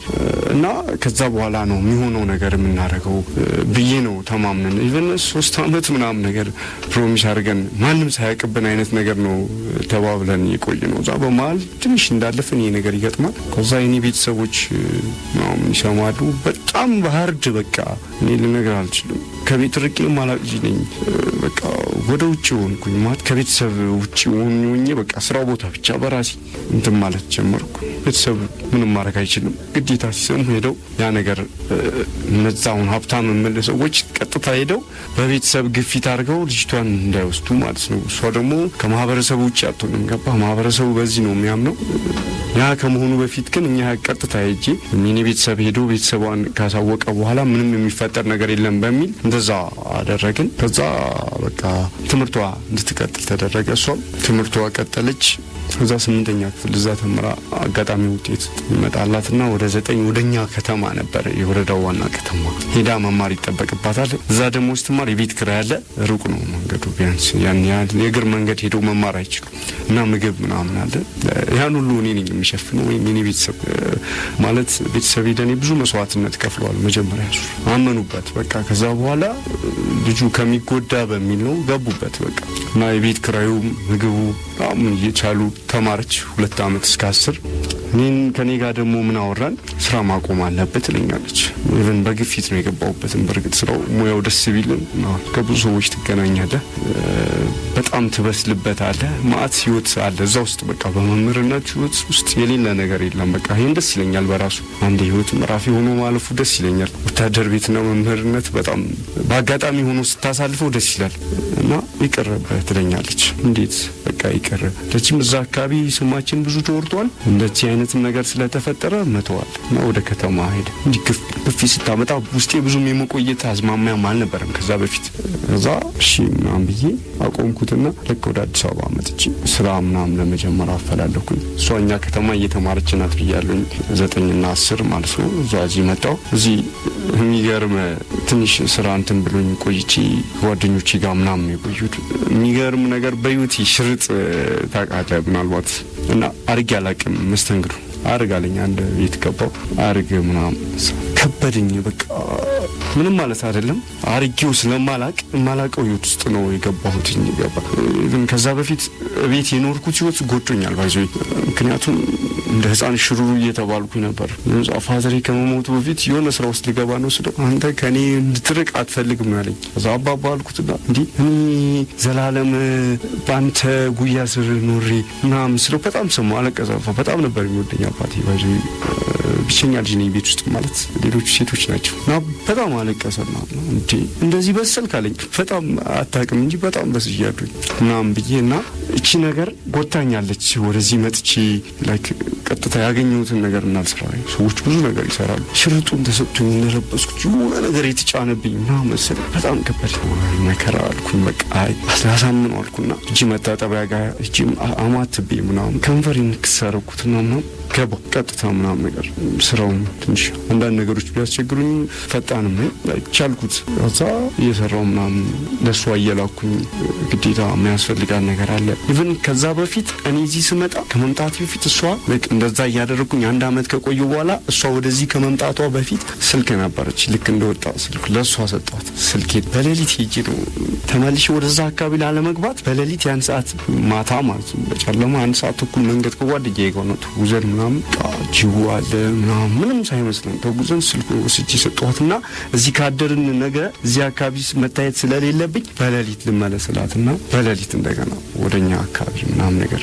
እና ከዛ በኋላ ነው የሚሆነው ነገር የምናደርገው ብዬ ነው ተማምነን even 3 ዓመት ምናምን ነገር promise አድርገን ማንም ሳያውቅብን አይነት ነገር ነው ተባብለን የቆየ ነው። እዛ በመሀል ትንሽ እንዳለፍን ይሄ ነገር ይገጥማል። ከዛ የኔ ቤተሰቦች ምናምን ይሰማሉ። በጣም በ hard በቃ እኔ ልነግር አልችልም። ከቤት ርቄ ማላቅ ልጅ ነኝ። በቃ ወደ ውጭ ሆንኩኝ ማለት ከቤተሰብ ውጭ ሆኜ በቃ ስራው ቦታ ብቻ በራሴ እንትን ማለት ጀመርኩ። ቤተሰብ ምንም ማድረግ አይችልም። ግዴታ ሲሰሙ ሄደው ያ ነገር እነዛውን ሀብታም የምልህ ሰዎች ቀጥታ ሄደው በቤተሰብ ግፊት አድርገው ልጅቷን እንዳይወስዱ ማለት ነው። እሷ ደግሞ ከማህበረሰቡ ውጭ አትሆንም። ገባ? ማህበረሰቡ በዚህ ነው የሚያምነው። ያ ከመሆኑ በፊት ግን እኛ ቀጥታ ሄጄ የኔ ቤተሰብ ሄዶ ቤተሰቧን ካሳወቀ በኋላ ምንም የሚፈጠር ነገር የለም በሚል እንደዛ አደረግን። ከዛ በቃ ትምህርቷ እንድትቀጥል ተደረገ። እሷም ትምህርቷ ቀጠለች። እዛ 8ኛ ክፍል እዛ ተምራ አጋጣሚ ውጤት ይመጣላትና ወደ 9 ወደኛ ከተማ ነበር የወረዳው ዋና ከተማ ሄዳ መማር ይጠበቅባታል። እዛ ደግሞ ስትማር የቤት ኪራይ አለ፣ ሩቅ ነው መንገዱ፣ ቢያንስ ያን ያህል የእግር መንገድ ሄደው መማር አይችሉም እና ምግብ ምናምን አለ። ያን ሁሉ እኔ ነኝ የሚሸፍነው ወይም የኔ ቤተሰብ ማለት ቤተሰብ ለኔ ብዙ መስዋዕትነት ከፍለዋል። መጀመሪያ እሱ አመኑበት በቃ። ከዛ በኋላ ልጁ ከሚጎዳ በሚል ነው ገቡበት በቃ። እና የቤት ኪራዩ ምግቡ በጣም እየቻሉ ተማረች 2 ዓመት እስከ 10። እኔን ከኔ ጋር ደግሞ ምን አወራን፣ ስራ ማቆም አለበት ትለኛለች። even በግፊት ነው የገባሁበትም። በእርግጥ ስራው ሙያው ደስ ቢልም ከብዙ ሰዎች ትገናኛለህ፣ በጣም ትበስልበታለህ። ማአት ህይወት አለ እዛ ውስጥ በቃ በመምህርነት ህይወት ውስጥ የሌለ ነገር የለም። በቃ ይሄን ደስ ይለኛል በራሱ አንድ ህይወት ምዕራፍ ሆኖ ማለፉ ደስ ይለኛል። ወታደር ቤትና መምህርነት በጣም በአጋጣሚ ሆኖ ስታሳልፈው ደስ ይላል። እና ይቅርብህ ትለኛለች። እንዴት በቃ ይቅር ለችም እዛ አካባቢ ስማችን ብዙ ተወርቷል፣ እንደዚህ አይነትም ነገር ስለተፈጠረ መተዋል እና ወደ ከተማ ሄደ። እንዲህ ግፊት ስታመጣ ውስጤ ብዙም የመቆየት አዝማሚያም አልነበረም ከዛ በፊት። ከዛ እሺ ምናምን ብዬ አቆምኩትና ልክ ወደ አዲስ አበባ መጥቼ ስራ ምናምን ለመጀመር አፈላለኩኝ። እሷ እኛ ከተማ እየተማረች ናት ብያለሁኝ፣ 9 እና 10 ማለት ነው። እዛ እዚህ መጣሁ። እዚህ የሚገርም ትንሽ ስራ እንትን ብሎኝ ቆይቼ ጓደኞቼ ጋር ምናምን የቆዩት የሚገርም ነገር በዩቲ ሽርጥ ታውቃለህ ምናልባት እና አርጌ አላውቅም። መስተንግዶ አርግ አለኝ። አንድ ቤት ገባሁ አርግ ምናምን ከበደኝ። በቃ ምንም ማለት አይደለም አርጌው ስለማላቅ የማላቀው ህይወት ውስጥ ነው የገባሁት። even ከዛ በፊት ቤት የኖርኩት ህይወት ጎድቶኛል by the way። ምክንያቱም እንደ ህፃን ሽሩሩ እየተባልኩኝ ነበር። ፋዘሬ ከመሞቱ በፊት የሆነ ስራ ውስጥ ልገባ ነው ስለው አንተ ከኔ እንድትርቅ አትፈልግም ነው ያለኝ። ከዛ አባባ አልኩትና እንዲህ እኔ ዘላለም በአንተ ጉያ ስር ኖሬ ምናምን ስለው በጣም ሰማሁ፣ አለቀሰ። በጣም ነበር የሚወደኝ አባቴ by the way። ብቸኛ ልጅ ነኝ ቤት ውስጥ ማለት ሌሎቹ ሴቶች ናቸው እና በጣም አለቀሰና እንዴ እንደዚህ በሰልክ አለኝ። በጣም አታውቅም እንጂ በጣም በስያለሁኝ ምናምን ብዬ እና እቺ ነገር ጎታኛለች። ወደዚህ መጥቼ like ቀጥታ ያገኘሁትን ነገር እናልስራ። ሰዎች ብዙ ነገር ይሰራሉ። ሽርጡን ተሰጥቶኝ እንደለበስኩት የሆነ ነገር የተጫነብኝ ምናምን መሰለኝ። በጣም ከበድ መከራ አልኩኝ። በቃ አይ አሳምነው አልኩና እጅ መታጠቢያ ጋር እጅ አማትቤ ምናምን ከንፈሬን ንክስ አደረኩትና ምናምን ገባሁ ቀጥታ ምናምን ነገር። ስራውን ትንሽ አንዳንድ ነገሮች ቢያስቸግሩኝ ፈጣንም ነኝ፣ ቻልኩት። ከዛ እየሰራው ምናምን ለእሷ እየላኩኝ ግዴታ የሚያስፈልጋት ነገር አለ። Even ከዛ በፊት እኔ እዚህ ስመጣ ከመምጣት በፊት እሷ ልክ እንደዛ እያደረግኩኝ አንድ አመት ከቆዩ በኋላ እሷ ወደዚህ ከመምጣቷ በፊት ስልክ ነበረች። ልክ እንደወጣ ስልክ ለእሷ ሰጠኋት። ስልኬ በሌሊት ሄጄ ነው ተመልሼ ወደዛ አካባቢ ላለመግባት በሌሊት ያን ሰዓት ማታ ማለት ነው በጨለማ 1 ሰዓት ተኩል መንገድ ከጓደኛዬ ጋር ነው ተጉዘን ምናምን ጅቡ አለ ምናምን ምንም ሳይመስለን ተጉዘን ስልኩን ወስጄ ሰጠኋትና እዚህ ካደርን ነገ እዚህ አካባቢ መታየት ስለሌለብኝ በሌሊት ልመለስላትና በሌሊት እንደገና ወደኛ አካባቢ ምናምን ነገር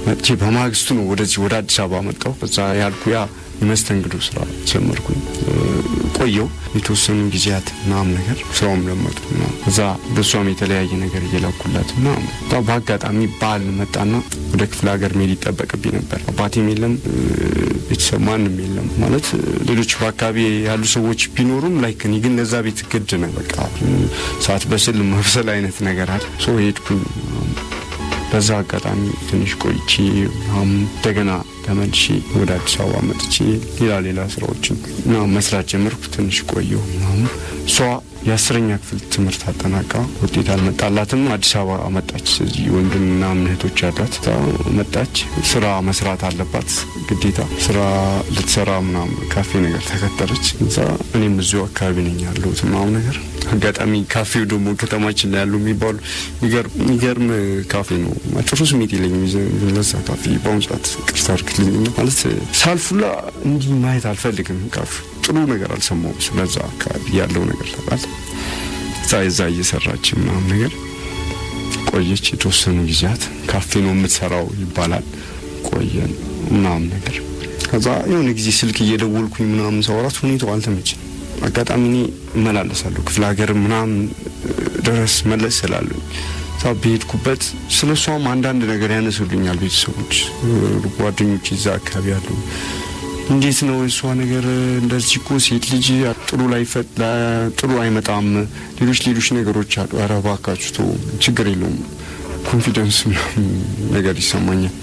መጥቼ በማግስቱ ነው ወደዚህ ወደ አዲስ አበባ መጣሁ። በዛ ያልኩ ያ የመስተንግዶ ስራ ጀመርኩኝ። ቆየው የተወሰኑ ጊዜያት ምናምን ነገር ስራውም ለመድኩ ምናምን እዛ በእሷም የተለያየ ነገር እየላኩላት ምናምን። በአጋጣሚ በዓል መጣና ወደ ክፍለ ሀገር መሄድ ይጠበቅብኝ ነበር። አባቴም የለም፣ ቤተሰብ ማንም የለም። ማለት ሌሎች በአካባቢ ያሉ ሰዎች ቢኖሩም like እኔ ግን ለዛ ቤት ግድ ነው። በቃ ሰዓት በስል መብሰል አይነት ነገር አለ። So ሄድኩኝ። በዛ አጋጣሚ ትንሽ ቆይቼ ምናምን እንደገና ተመልሼ ወደ አዲስ አበባ መጥቼ ሌላ ሌላ ስራዎችን ምናምን መስራት ጀመርኩ። ትንሽ ቆየሁ ምናምን። እሷ የ10ኛ ክፍል ትምህርት አጠናቃ ውጤት አልመጣላትም። አዲስ አበባ መጣች። እዚህ ወንድም ምናምን እህቶች አሏት። መጣች። ስራ መስራት አለባት ግዴታ። ስራ ልትሰራ ምናምን ካፌ ነገር ተቀጠረች። እዛ እኔም እዚሁ አካባቢ ነኝ ያለሁት ምናምን ነገር። አጋጣሚ ካፌው ደግሞ ከተማችን ላይ ያሉ የሚባሉ የሚገርም ካፌ ነው። ጥሩ ስሜት የለኝም ለዛ ካፌ በአሁኑ ሰዓት፣ ይቅርታ አድርግልኝ። ማለት ሳልፉላ እንዲህ ማየት አልፈልግም። ካፌ ጥሩ ነገር አልሰማሁም ስለዛ አካባቢ ያለው ነገር ታውቃለህ። እዛ እዛ እየሰራች ምናምን ነገር ቆየች የተወሰኑ ጊዜያት። ካፌ ነው የምትሰራው ይባላል። ቆየን ምናምን ነገር። ከዛ የሆነ ጊዜ ስልክ እየደወልኩኝ ምናምን ሳወራት ሁኔታው አልተመቸኝም። አጋጣሚ እኔ እመላለሳለሁ ክፍለ ሀገር ምናምን ድረስ መለስ ስላለኝ እዛ በሄድኩበት ስለ እሷም አንዳንድ ነገር ያነሱልኛል ቤተሰቦች፣ ጓደኞች እዛ አካባቢ ያሉ። እንዴት ነው የእሷ ነገር? እንደዚህ እኮ ሴት ልጅ ጥሩ ላይ ጥሩ አይመጣም፣ ሌሎች ሌሎች ነገሮች አሉ። ኧረ እባካችሁ ተው፣ ችግር የለውም፣ confidence ምናምን ነገር ይሰማኛል።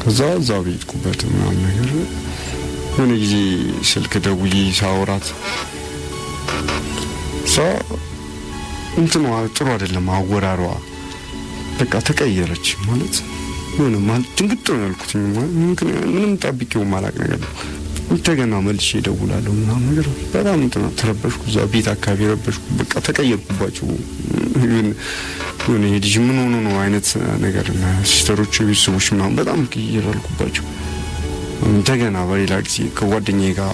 ከዛ እዛ በሄድኩበት ምናምን ነገር የሆነ ጊዜ ስልክ ደውዬ ሳወራት እሷ እንትኗ ጥሩ አይደለም፣ አወራሯ በቃ ተቀየረች። ማለት የሆነ ማለት ድንግጥ ነው ያልኩት። ምንም ጠብቄው ማላቅ ነገር ነው። እንደገና መልሼ እደውላለሁ ምናምን ነገር በጣም እንትና ተረበሽኩ። እዛ ቤት አካባቢ ረበሽኩ። በቃ ተቀየርኩባቸው። የሆነ ይሄ ልጅ ምን ሆኖ ነው አይነት ነገር እና sister ኦች፣ ቤተሰቦች ምናምን በጣም ቅይር አልኩባቸው። እንደገና በሌላ ጊዜ ከጓደኛዬ ጋር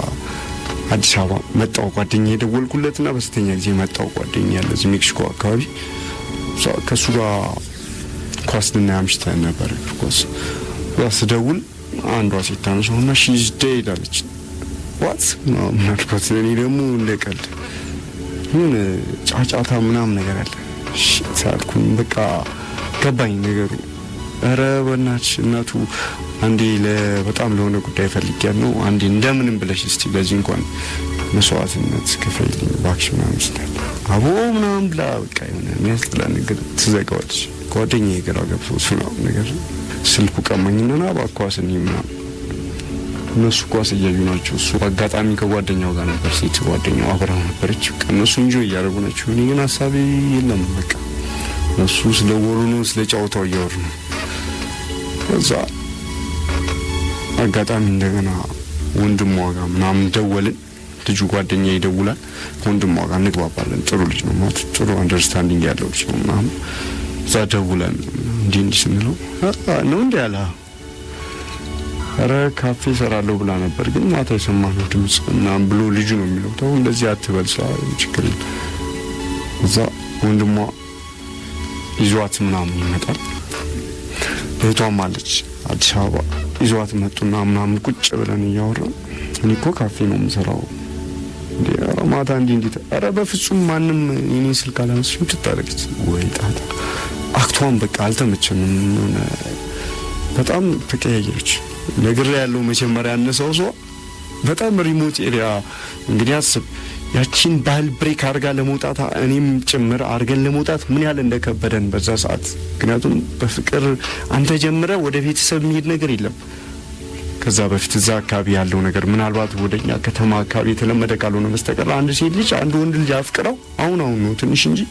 አዲስ አበባ መጣው። ጓደኛዬ ደወልኩለትና በስተኛ ጊዜ መጣው። ጓደኛዬ ያለ እዚህ ሜክሲኮ አካባቢ፣ ከእሱ ጋር ኳስ ልናይ አምሽተን ነበር፣ እግር ኳስ። እዛ ስደውል አንዷ ሴት ታነሳውና "She's dead" አለች። "What?" ምናምን አልኳት። እኔ ደግሞ እንደ ቀልድ ምን ጫጫታ ምናምን ነገር አለ። Shit አልኩኝ። በቃ ገባኝ ነገሩ። ኧረ በእናትሽ እናቱ አንዴ በጣም ለሆነ ጉዳይ ፈልጊያለሁ፣ አንዴ እንደምንም ብለሽ እስቲ ለዚህ እንኳን መስዋዕትነት ክፈልኝ እባክሽ ምናምን ስትል አቦ ምናምን ብላ በቃ የሆነ የሚያስጠላ ነገር ትዘጋዋለች። ጓደኛዬ ግራ ገብቶት ምናምን ነገር ስልኩ ቀማኝና ና እባክህ ኳስ እንይ ምናምን። እነሱ ኳስ እያዩ ናቸው። እሱ አጋጣሚ ከጓደኛው ጋር ነበር፣ ሴት ጓደኛው አብራው ነበረች። በቃ እነሱ enjoy እያደረጉ ናቸው። እኔ ግን ሀሳቤ የለም። በቃ እነሱ ስለወሩ ነው፣ ስለ ጨዋታው እያወሩ ነው። ከዛ አጋጣሚ እንደገና ወንድሟ ጋር ምናምን ደወልን። ልጁ ጓደኛ ይደውላል። ከወንድሟ ጋር እንግባባለን። ጥሩ ልጅ ነው ማለት ጥሩ understanding ያለው ልጅ ነው ምናምን። እዛ ደውለን እንዲህ እንዲህ ስንለው ነው እንዲህ አለ። ኧረ ካፌ እሰራለሁ ብላ ነበር፣ ግን ማታ የሰማነው ድምጽ ምናምን ብሎ ልጁ ነው የሚለው። ተው እንደዚህ አትበል፣ ችግር የለም። እዛ ወንድሟ ይዟት ምናምን ይመጣል። እህቷም አለች አዲስ አበባ። ይዟት መጡና ምናምን ቁጭ ብለን እያወራን እኔ እኮ ካፌ ነው የምሰራው እንዴ ኧረ ማታ እንዲህ እንዲህ፣ ኧረ በፍጹም ማንም የኔን ስልክ አላነሳሽም ትታረገች ወይ ጣጣ አክቷን በቃ አልተመቸንም። የሆነ በጣም ተቀያየረች። ነግሬ ያለው መጀመሪያ ያነሰው ሰው በጣም remote area እንግዲህ አስብ፣ ያቺን ባህል break አድርጋ ለመውጣት እኔም ጭምር አድርገን ለመውጣት ምን ያህል እንደከበደን በዛ ሰዓት። ምክንያቱም በፍቅር አንተ ጀምረ ወደ ቤተሰብ የሚሄድ ነገር የለም። ከዛ በፊት እዛ አካባቢ ያለው ነገር ምናልባት ወደኛ ከተማ አካባቢ የተለመደ ካልሆነ በስተቀር አንድ ሴት ልጅ አንድ ወንድ ልጅ አፍቅረው አሁን አሁን ነው ትንሽ እንጂ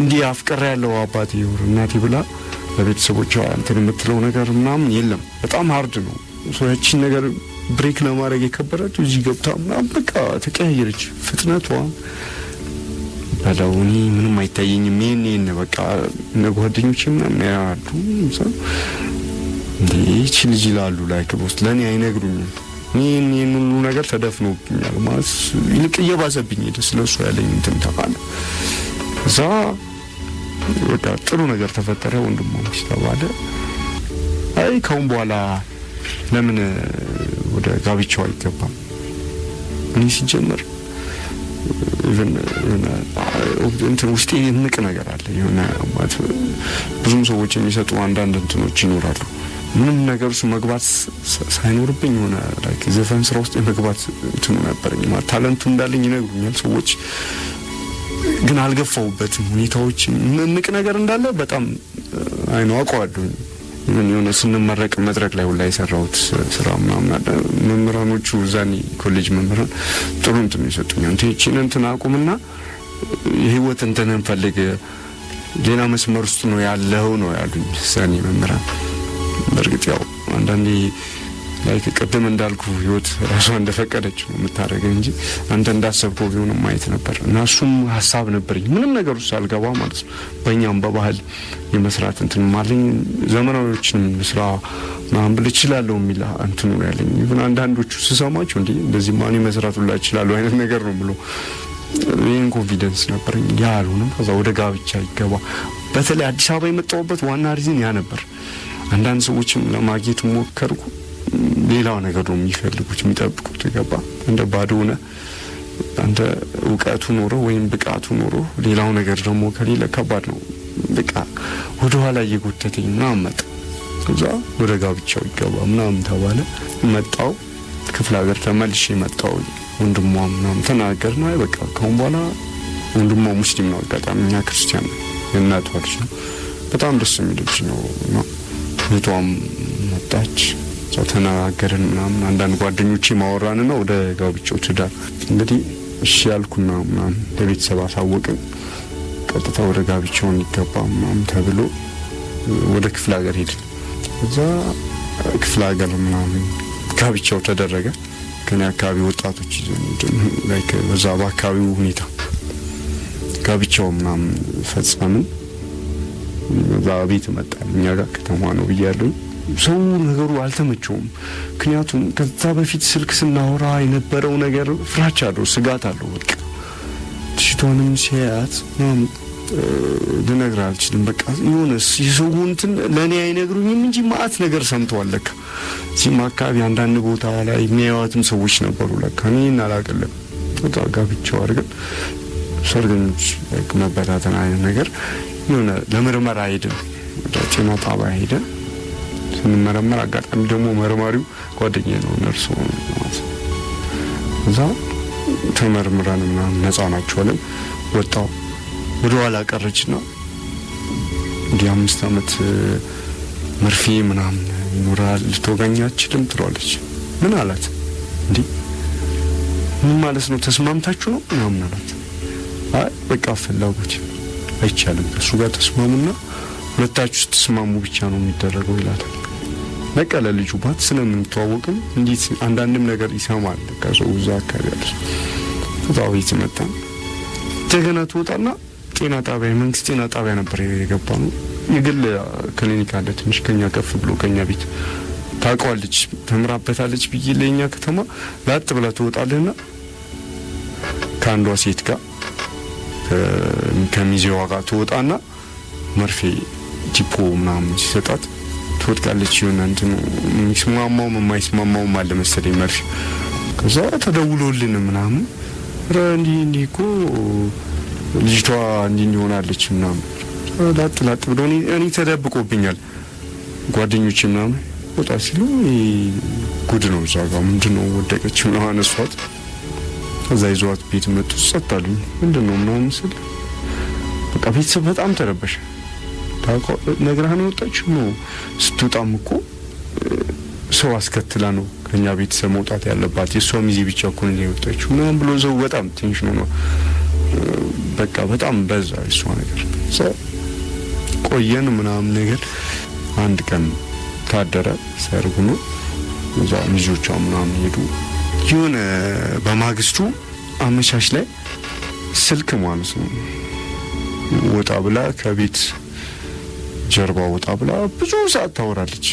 እንዲህ አፍቅሬ ያለው አባቴ or እናቴ ብላ ለቤተሰቦቿ እንትን የምትለው ነገር ምናምን የለም። በጣም hard ነው። So ያቺን ነገር break ለማድረግ የከበደችው እዚህ ገብታ ምናምን በቃ ተቀያየረች። ፍጥነቷ በለው እኔ ምንም አይታየኝም። ይሄን በቃ እነ ጓደኞቼ ምናምን ያሉ እንዴ ይህቺ ልጅ ይላሉ። Like በውስጥ ለእኔ አይነግሩኝም። ይህን ሁሉ ነገር ተደፍኖብኛል ማለት ይልቅ እየባሰብኝ ሄደ። ስለሱ ያለኝ እንትን ታውቃለህ። እዛ በቃ ጥሩ ነገር ተፈጠረ። ወንድማማች ተባለ። አይ ካሁን በኋላ ለምን ወደ ጋብቻው አይገባም? እኔ ሲጀመር even እንትን ውስጤ የምቅ ነገር አለ። የሆነ ማለት ብዙም ሰዎች የሚሰጡ አንዳንድ እንትኖች ይኖራሉ። ምንም ነገር ውስጥ መግባት ሳይኖርብኝ የሆነ like ዘፈን ስራ ውስጥ የመግባት እንትኑ ነበረኝ። ማለት talent ኡ እንዳለኝ ይነግሩኛል ሰዎች፣ ግን አልገፋውበትም። ሁኔታዎች ምቅ ነገር እንዳለ በጣም አይነው አውቀዋለሁ። ምን የሆነ ስንመረቅ መድረክ ላይ ሁላ የሰራሁት ስራ ምናምን አለ። መምህራኖቹ እዛኔ ኮሌጅ መምህራን ጥሩ እንትን ይሰጡኛል። እንትን ይህቺን እንትን አቁምና የህይወት እንትንህን ፈልግ፣ ሌላ መስመር ውስጥ ነው ያለው ነው ያሉኝ እዛኔ መምህራን። በእርግጥ ያው አንዳንዴ like ቅድም እንዳልኩ ህይወት ራሷ እንደፈቀደች ነው የምታደርገው እንጂ አንተ እንዳሰብከው ቢሆንም ማየት ነበር። እና እሱም ሀሳብ ነበረኝ ምንም ነገር ውስጥ አልገባ ማለት ነው። በእኛም በባህል የመስራት እንትን አለኝ፣ ዘመናዊዎችንም ስራ ምናምን ብል እችላለሁ የሚል እንትኑ ነው ያለኝ። ይሁን አንዳንዶቹ ስሰማቸው እንዴ እንደዚህ ማን መስራት ሁላ እችላለሁ አይነት ነገር ነው ብሎ ይህን confidence ነበረኝ። ያ አልሆነም። ከዛ ወደ ጋብቻ ይገባ። በተለይ አዲስ አበባ የመጣሁበት ዋና reason ያ ነበር። አንዳንድ ሰዎችም ለማግኘት ሞከርኩ። ሌላው ነገር ነው የሚፈልጉት የሚጠብቁት። ገባ እንደ ባዶ ሆነ አንተ እውቀቱ ኖሮ ወይም ብቃቱ ኖሮ ሌላው ነገር ደግሞ ከሌለ ከባድ ነው። በቃ ወደ ኋላ እየጎተተኝ ምናምን መጣ። ከዛ ወደ ጋብቻው ይገባ ምናምን ተባለ። መጣው ክፍለ ሀገር ተመልሼ መጣው። ወንድሟ ምናምን ተናገር ነው። በቃ ከአሁን በኋላ ወንድሟ ሙስሊም ነው፣ አጋጣሚ እኛ ክርስቲያን ነው፣ የእናቷ ልጅ ነው። በጣም ደስ የሚል ልጅ ነው። እና እህቷም መጣች፣ እዛው ተነጋገርን ምናምን አንዳንድ ጓደኞቼ ማወራንና ወደ ጋብቻው ትዳር እንግዲህ እሺ ያልኩና ምናምን ለቤተሰብ አሳወቅን። ቀጥታ ወደ ጋብቻው እንዲገባ ምናምን ተብሎ ወደ ክፍለ ሀገር ሄድን። እዛ ክፍለ ሀገር ምናምን ጋብቻው ተደረገ። ከኔ አካባቢ ወጣቶች ይዘን like በዛ በአካባቢው ሁኔታ ጋብቻው ምናምን ፈጸምን። እዛ ቤት መጣን። እኛ ጋር ከተማ ነው ብያለሁ። ሰው ነገሩ አልተመቸውም። ምክንያቱም ከዛ በፊት ስልክ ስናወራ የነበረው ነገር ፍራቻ አለው፣ ስጋት አለው። በቃ ልጅቷንም ሲያያት ምናምን ልነግርህ አልችልም። በቃ የሆነ የሰው እንትን ለእኔ አይነግሩኝም እንጂ ማአት ነገር ሰምተዋል ለካ። እዚህም አካባቢ አንዳንድ ቦታ ላይ የሚያዩዋትም ሰዎች ነበሩ ለካ። እኔ አላውቅም። በቃ ጋብቻው አድርገን ሰርገኞች መበታተን አይነት ነገር የሆነ ለምርመራ ሄድን፣ ወደ ጤና ጣቢያ ሄደን ስንመረመር አጋጣሚ ደግሞ መርማሪው ጓደኛዬ ነው፣ ነርሱ ማለት ነው። እዛ ተመርምረን ምናምን ነፃ ናቸው አለን። ወጣው ወደ ኋላ ቀረችና እንዲህ 5 ዓመት መርፌ ምናምን ይኖራል ልትወጋኝ አትችልም ትለዋለች። ምን አላት? እንዴ ምን ማለት ነው ተስማምታችሁ ነው ምናምን አላት። አይ በቃ ፍላጎት አይቻልም፣ ከእሱ ጋር ተስማሙና ሁለታችሁ ስትስማሙ ብቻ ነው የሚደረገው ይላታል። ነቀለ ልጁ ባት ስለምንተዋወቅም እንዴት አንዳንድም ነገር ይሰማል ከሰው እዛ አካባቢ ያለ ከዛ ቤት መጣ። እንደገና ትወጣና ጤና ጣቢያ የመንግስት ጤና ጣቢያ ነበር የገባ ነው። የግል ክሊኒክ አለ ትንሽ ከኛ ከፍ ብሎ ከኛ ቤት ታውቀዋለች፣ ተምራበታለች ብዬ ለኛ ከተማ ላጥ ብላ ትወጣለህና ከአንዷ ሴት ጋር ከሚዜዋ ጋር ትወጣና መርፌ ቲፖ ምናምን ሲሰጣት ትወድቃለች። የሆነ እንትኑ የሚስማማውም የማይስማማውም አለ መሰለኝ መርፌ። ከዛ ተደውሎልን ምናምን ኧረ እንዲህ እንዲህ እኮ ልጅቷ እንዲህ እንዲህ ሆናለች ምናምን ላጥ ላጥ ብሎ እኔ ተደብቆብኛል። ጓደኞቼ ምናምን ወጣ ሲሉ ጉድ ነው እዛ ጋር ምንድነው ወደቀች ምናምን አነሷት። ከዛ ይዘዋት ቤት መጡ። ጸጥ አሉኝ። ምንድነው ምናምን ስል በቃ ቤተሰብ በጣም ተረበሸ። ነግራህ ነው የወጣችው? ነው ስትወጣም እኮ ሰው አስከትላ ነው ከኛ ቤተሰብ መውጣት ያለባት፣ የእሷ ሚዜ ብቻ እኮ ነው የወጣችው ምናምን ብሎ ሰው በጣም tension ሆኗል። በቃ በጣም በዛ የእሷ ነገር። ቆየን ምናምን ነገር አንድ ቀን ታደረ ሰርጉ ነው። እዛ ሚዜዎቿ ምናምን ሄዱ። የሆነ በማግስቱ አመሻሽ ላይ ስልክ ማለት ነው ወጣ ብላ ከቤት ጀርባ ወጣ ብላ ብዙ ሰዓት ታወራለች።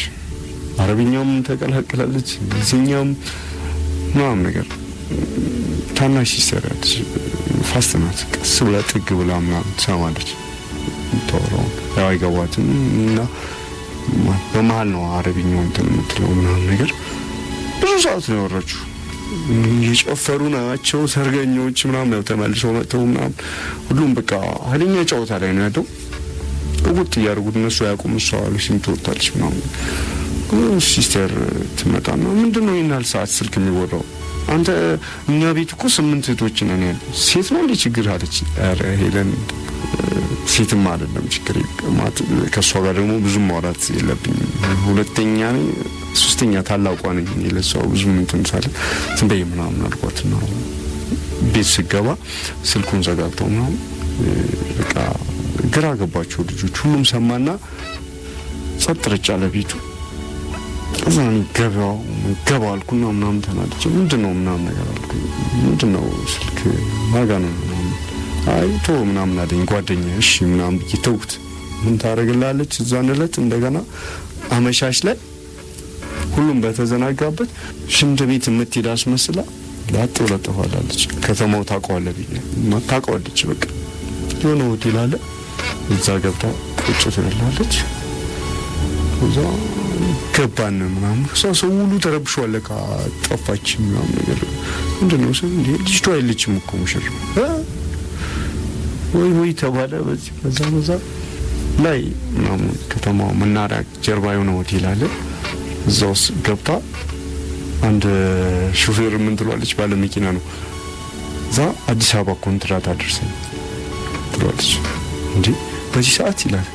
አረብኛም ተቀላቅላለች፣ እንግሊዝኛም ምናምን ነገር። ታናሽ sister ያለች fast ናት። ቀስ ብላ ጥግ ብላ ምናምን ትሰማለች የምታወራውን። ያው አይገባትም እና በመሀል ነው አረብኛው እንትን የምትለው ምናምን ነገር። ብዙ ሰዓት ነው ያወራችው። የጨፈሩ ናቸው ሰርገኞች ምናምን ያው ተመልሰው መጥተው ምናምን ሁሉም በቃ ኃይለኛ ጨዋታ ላይ ነው ያለው። እውጥ እያደረጉት እነሱ አያውቁም። እሷ ሉሲም ትወጣለች ምናምን። sister ትመጣና ምንድነው ይህን ያህል ሰዓት ስልክ የሚወራው? አንተ እኛ ቤት እኮ 8 እህቶች ነን ያለ ሴት ነው እንዴ ችግር አለች። ኧረ ሄለን ሴትም አይደለም ችግር፣ ከእሷ ጋር ደግሞ ብዙ ማውራት የለብኝም። ሁለተኛ ነኝ ሶስተኛ ታላቋ ነኝ ለእሷ ብዙም እንትን ሳለ ዝም በይ ምናምን አልኳትና ቤት ስገባ ስልኩን ዘጋግተው ምናምን በቃ ግራ ገባቸው ልጆች። ሁሉም ሰማና ጸጥ ረጭ አለ ቤቱ። እዛ እኔ ገባ አልኩና ምናምን ተናድጄ ምንድነው ምናምን ነገር አልኩኝ። ምንድነው ስልክ ዋጋ ነው ምናምን አይ ቶ ምናምን አለኝ ጓደኛ። እሺ ምናምን ብዬ ተውኩት። ምን ታደርግላለች? እዛን ዕለት እንደገና አመሻሽ ላይ ሁሉም በተዘናጋበት ሽንት ቤት የምትሄድ አስመስላ ላጥ ብላ ጠፋላለች። ከተማው ታውቀዋለህ ብዬ ታውቀዋለች። በቃ የሆነ ሆቴል አለ እዛ ገብታ ቁጭ ትላለች። እዛ ገባን ምናምን ሰው ሁሉ ተረብሿል። ለካ ጠፋች ምናምን ነገር ምንድነው ሰው እንዴ ልጅቷ የለችም እኮ ሙሽራ ወይ ወይ ተባለ። በዚህ በዛ በዛ ላይ ምናምን ከተማው መናሪያ ጀርባ የሆነ ሆቴል አለ። እዛ ውስጥ ገብታ አንድ ሹፌር ምን ትሏለች፣ ባለ መኪና ነው። እዛ አዲስ አበባ ኮንትራት አድርሰኝ ትሏለች። እንዴ በዚህ ሰዓት ይላል።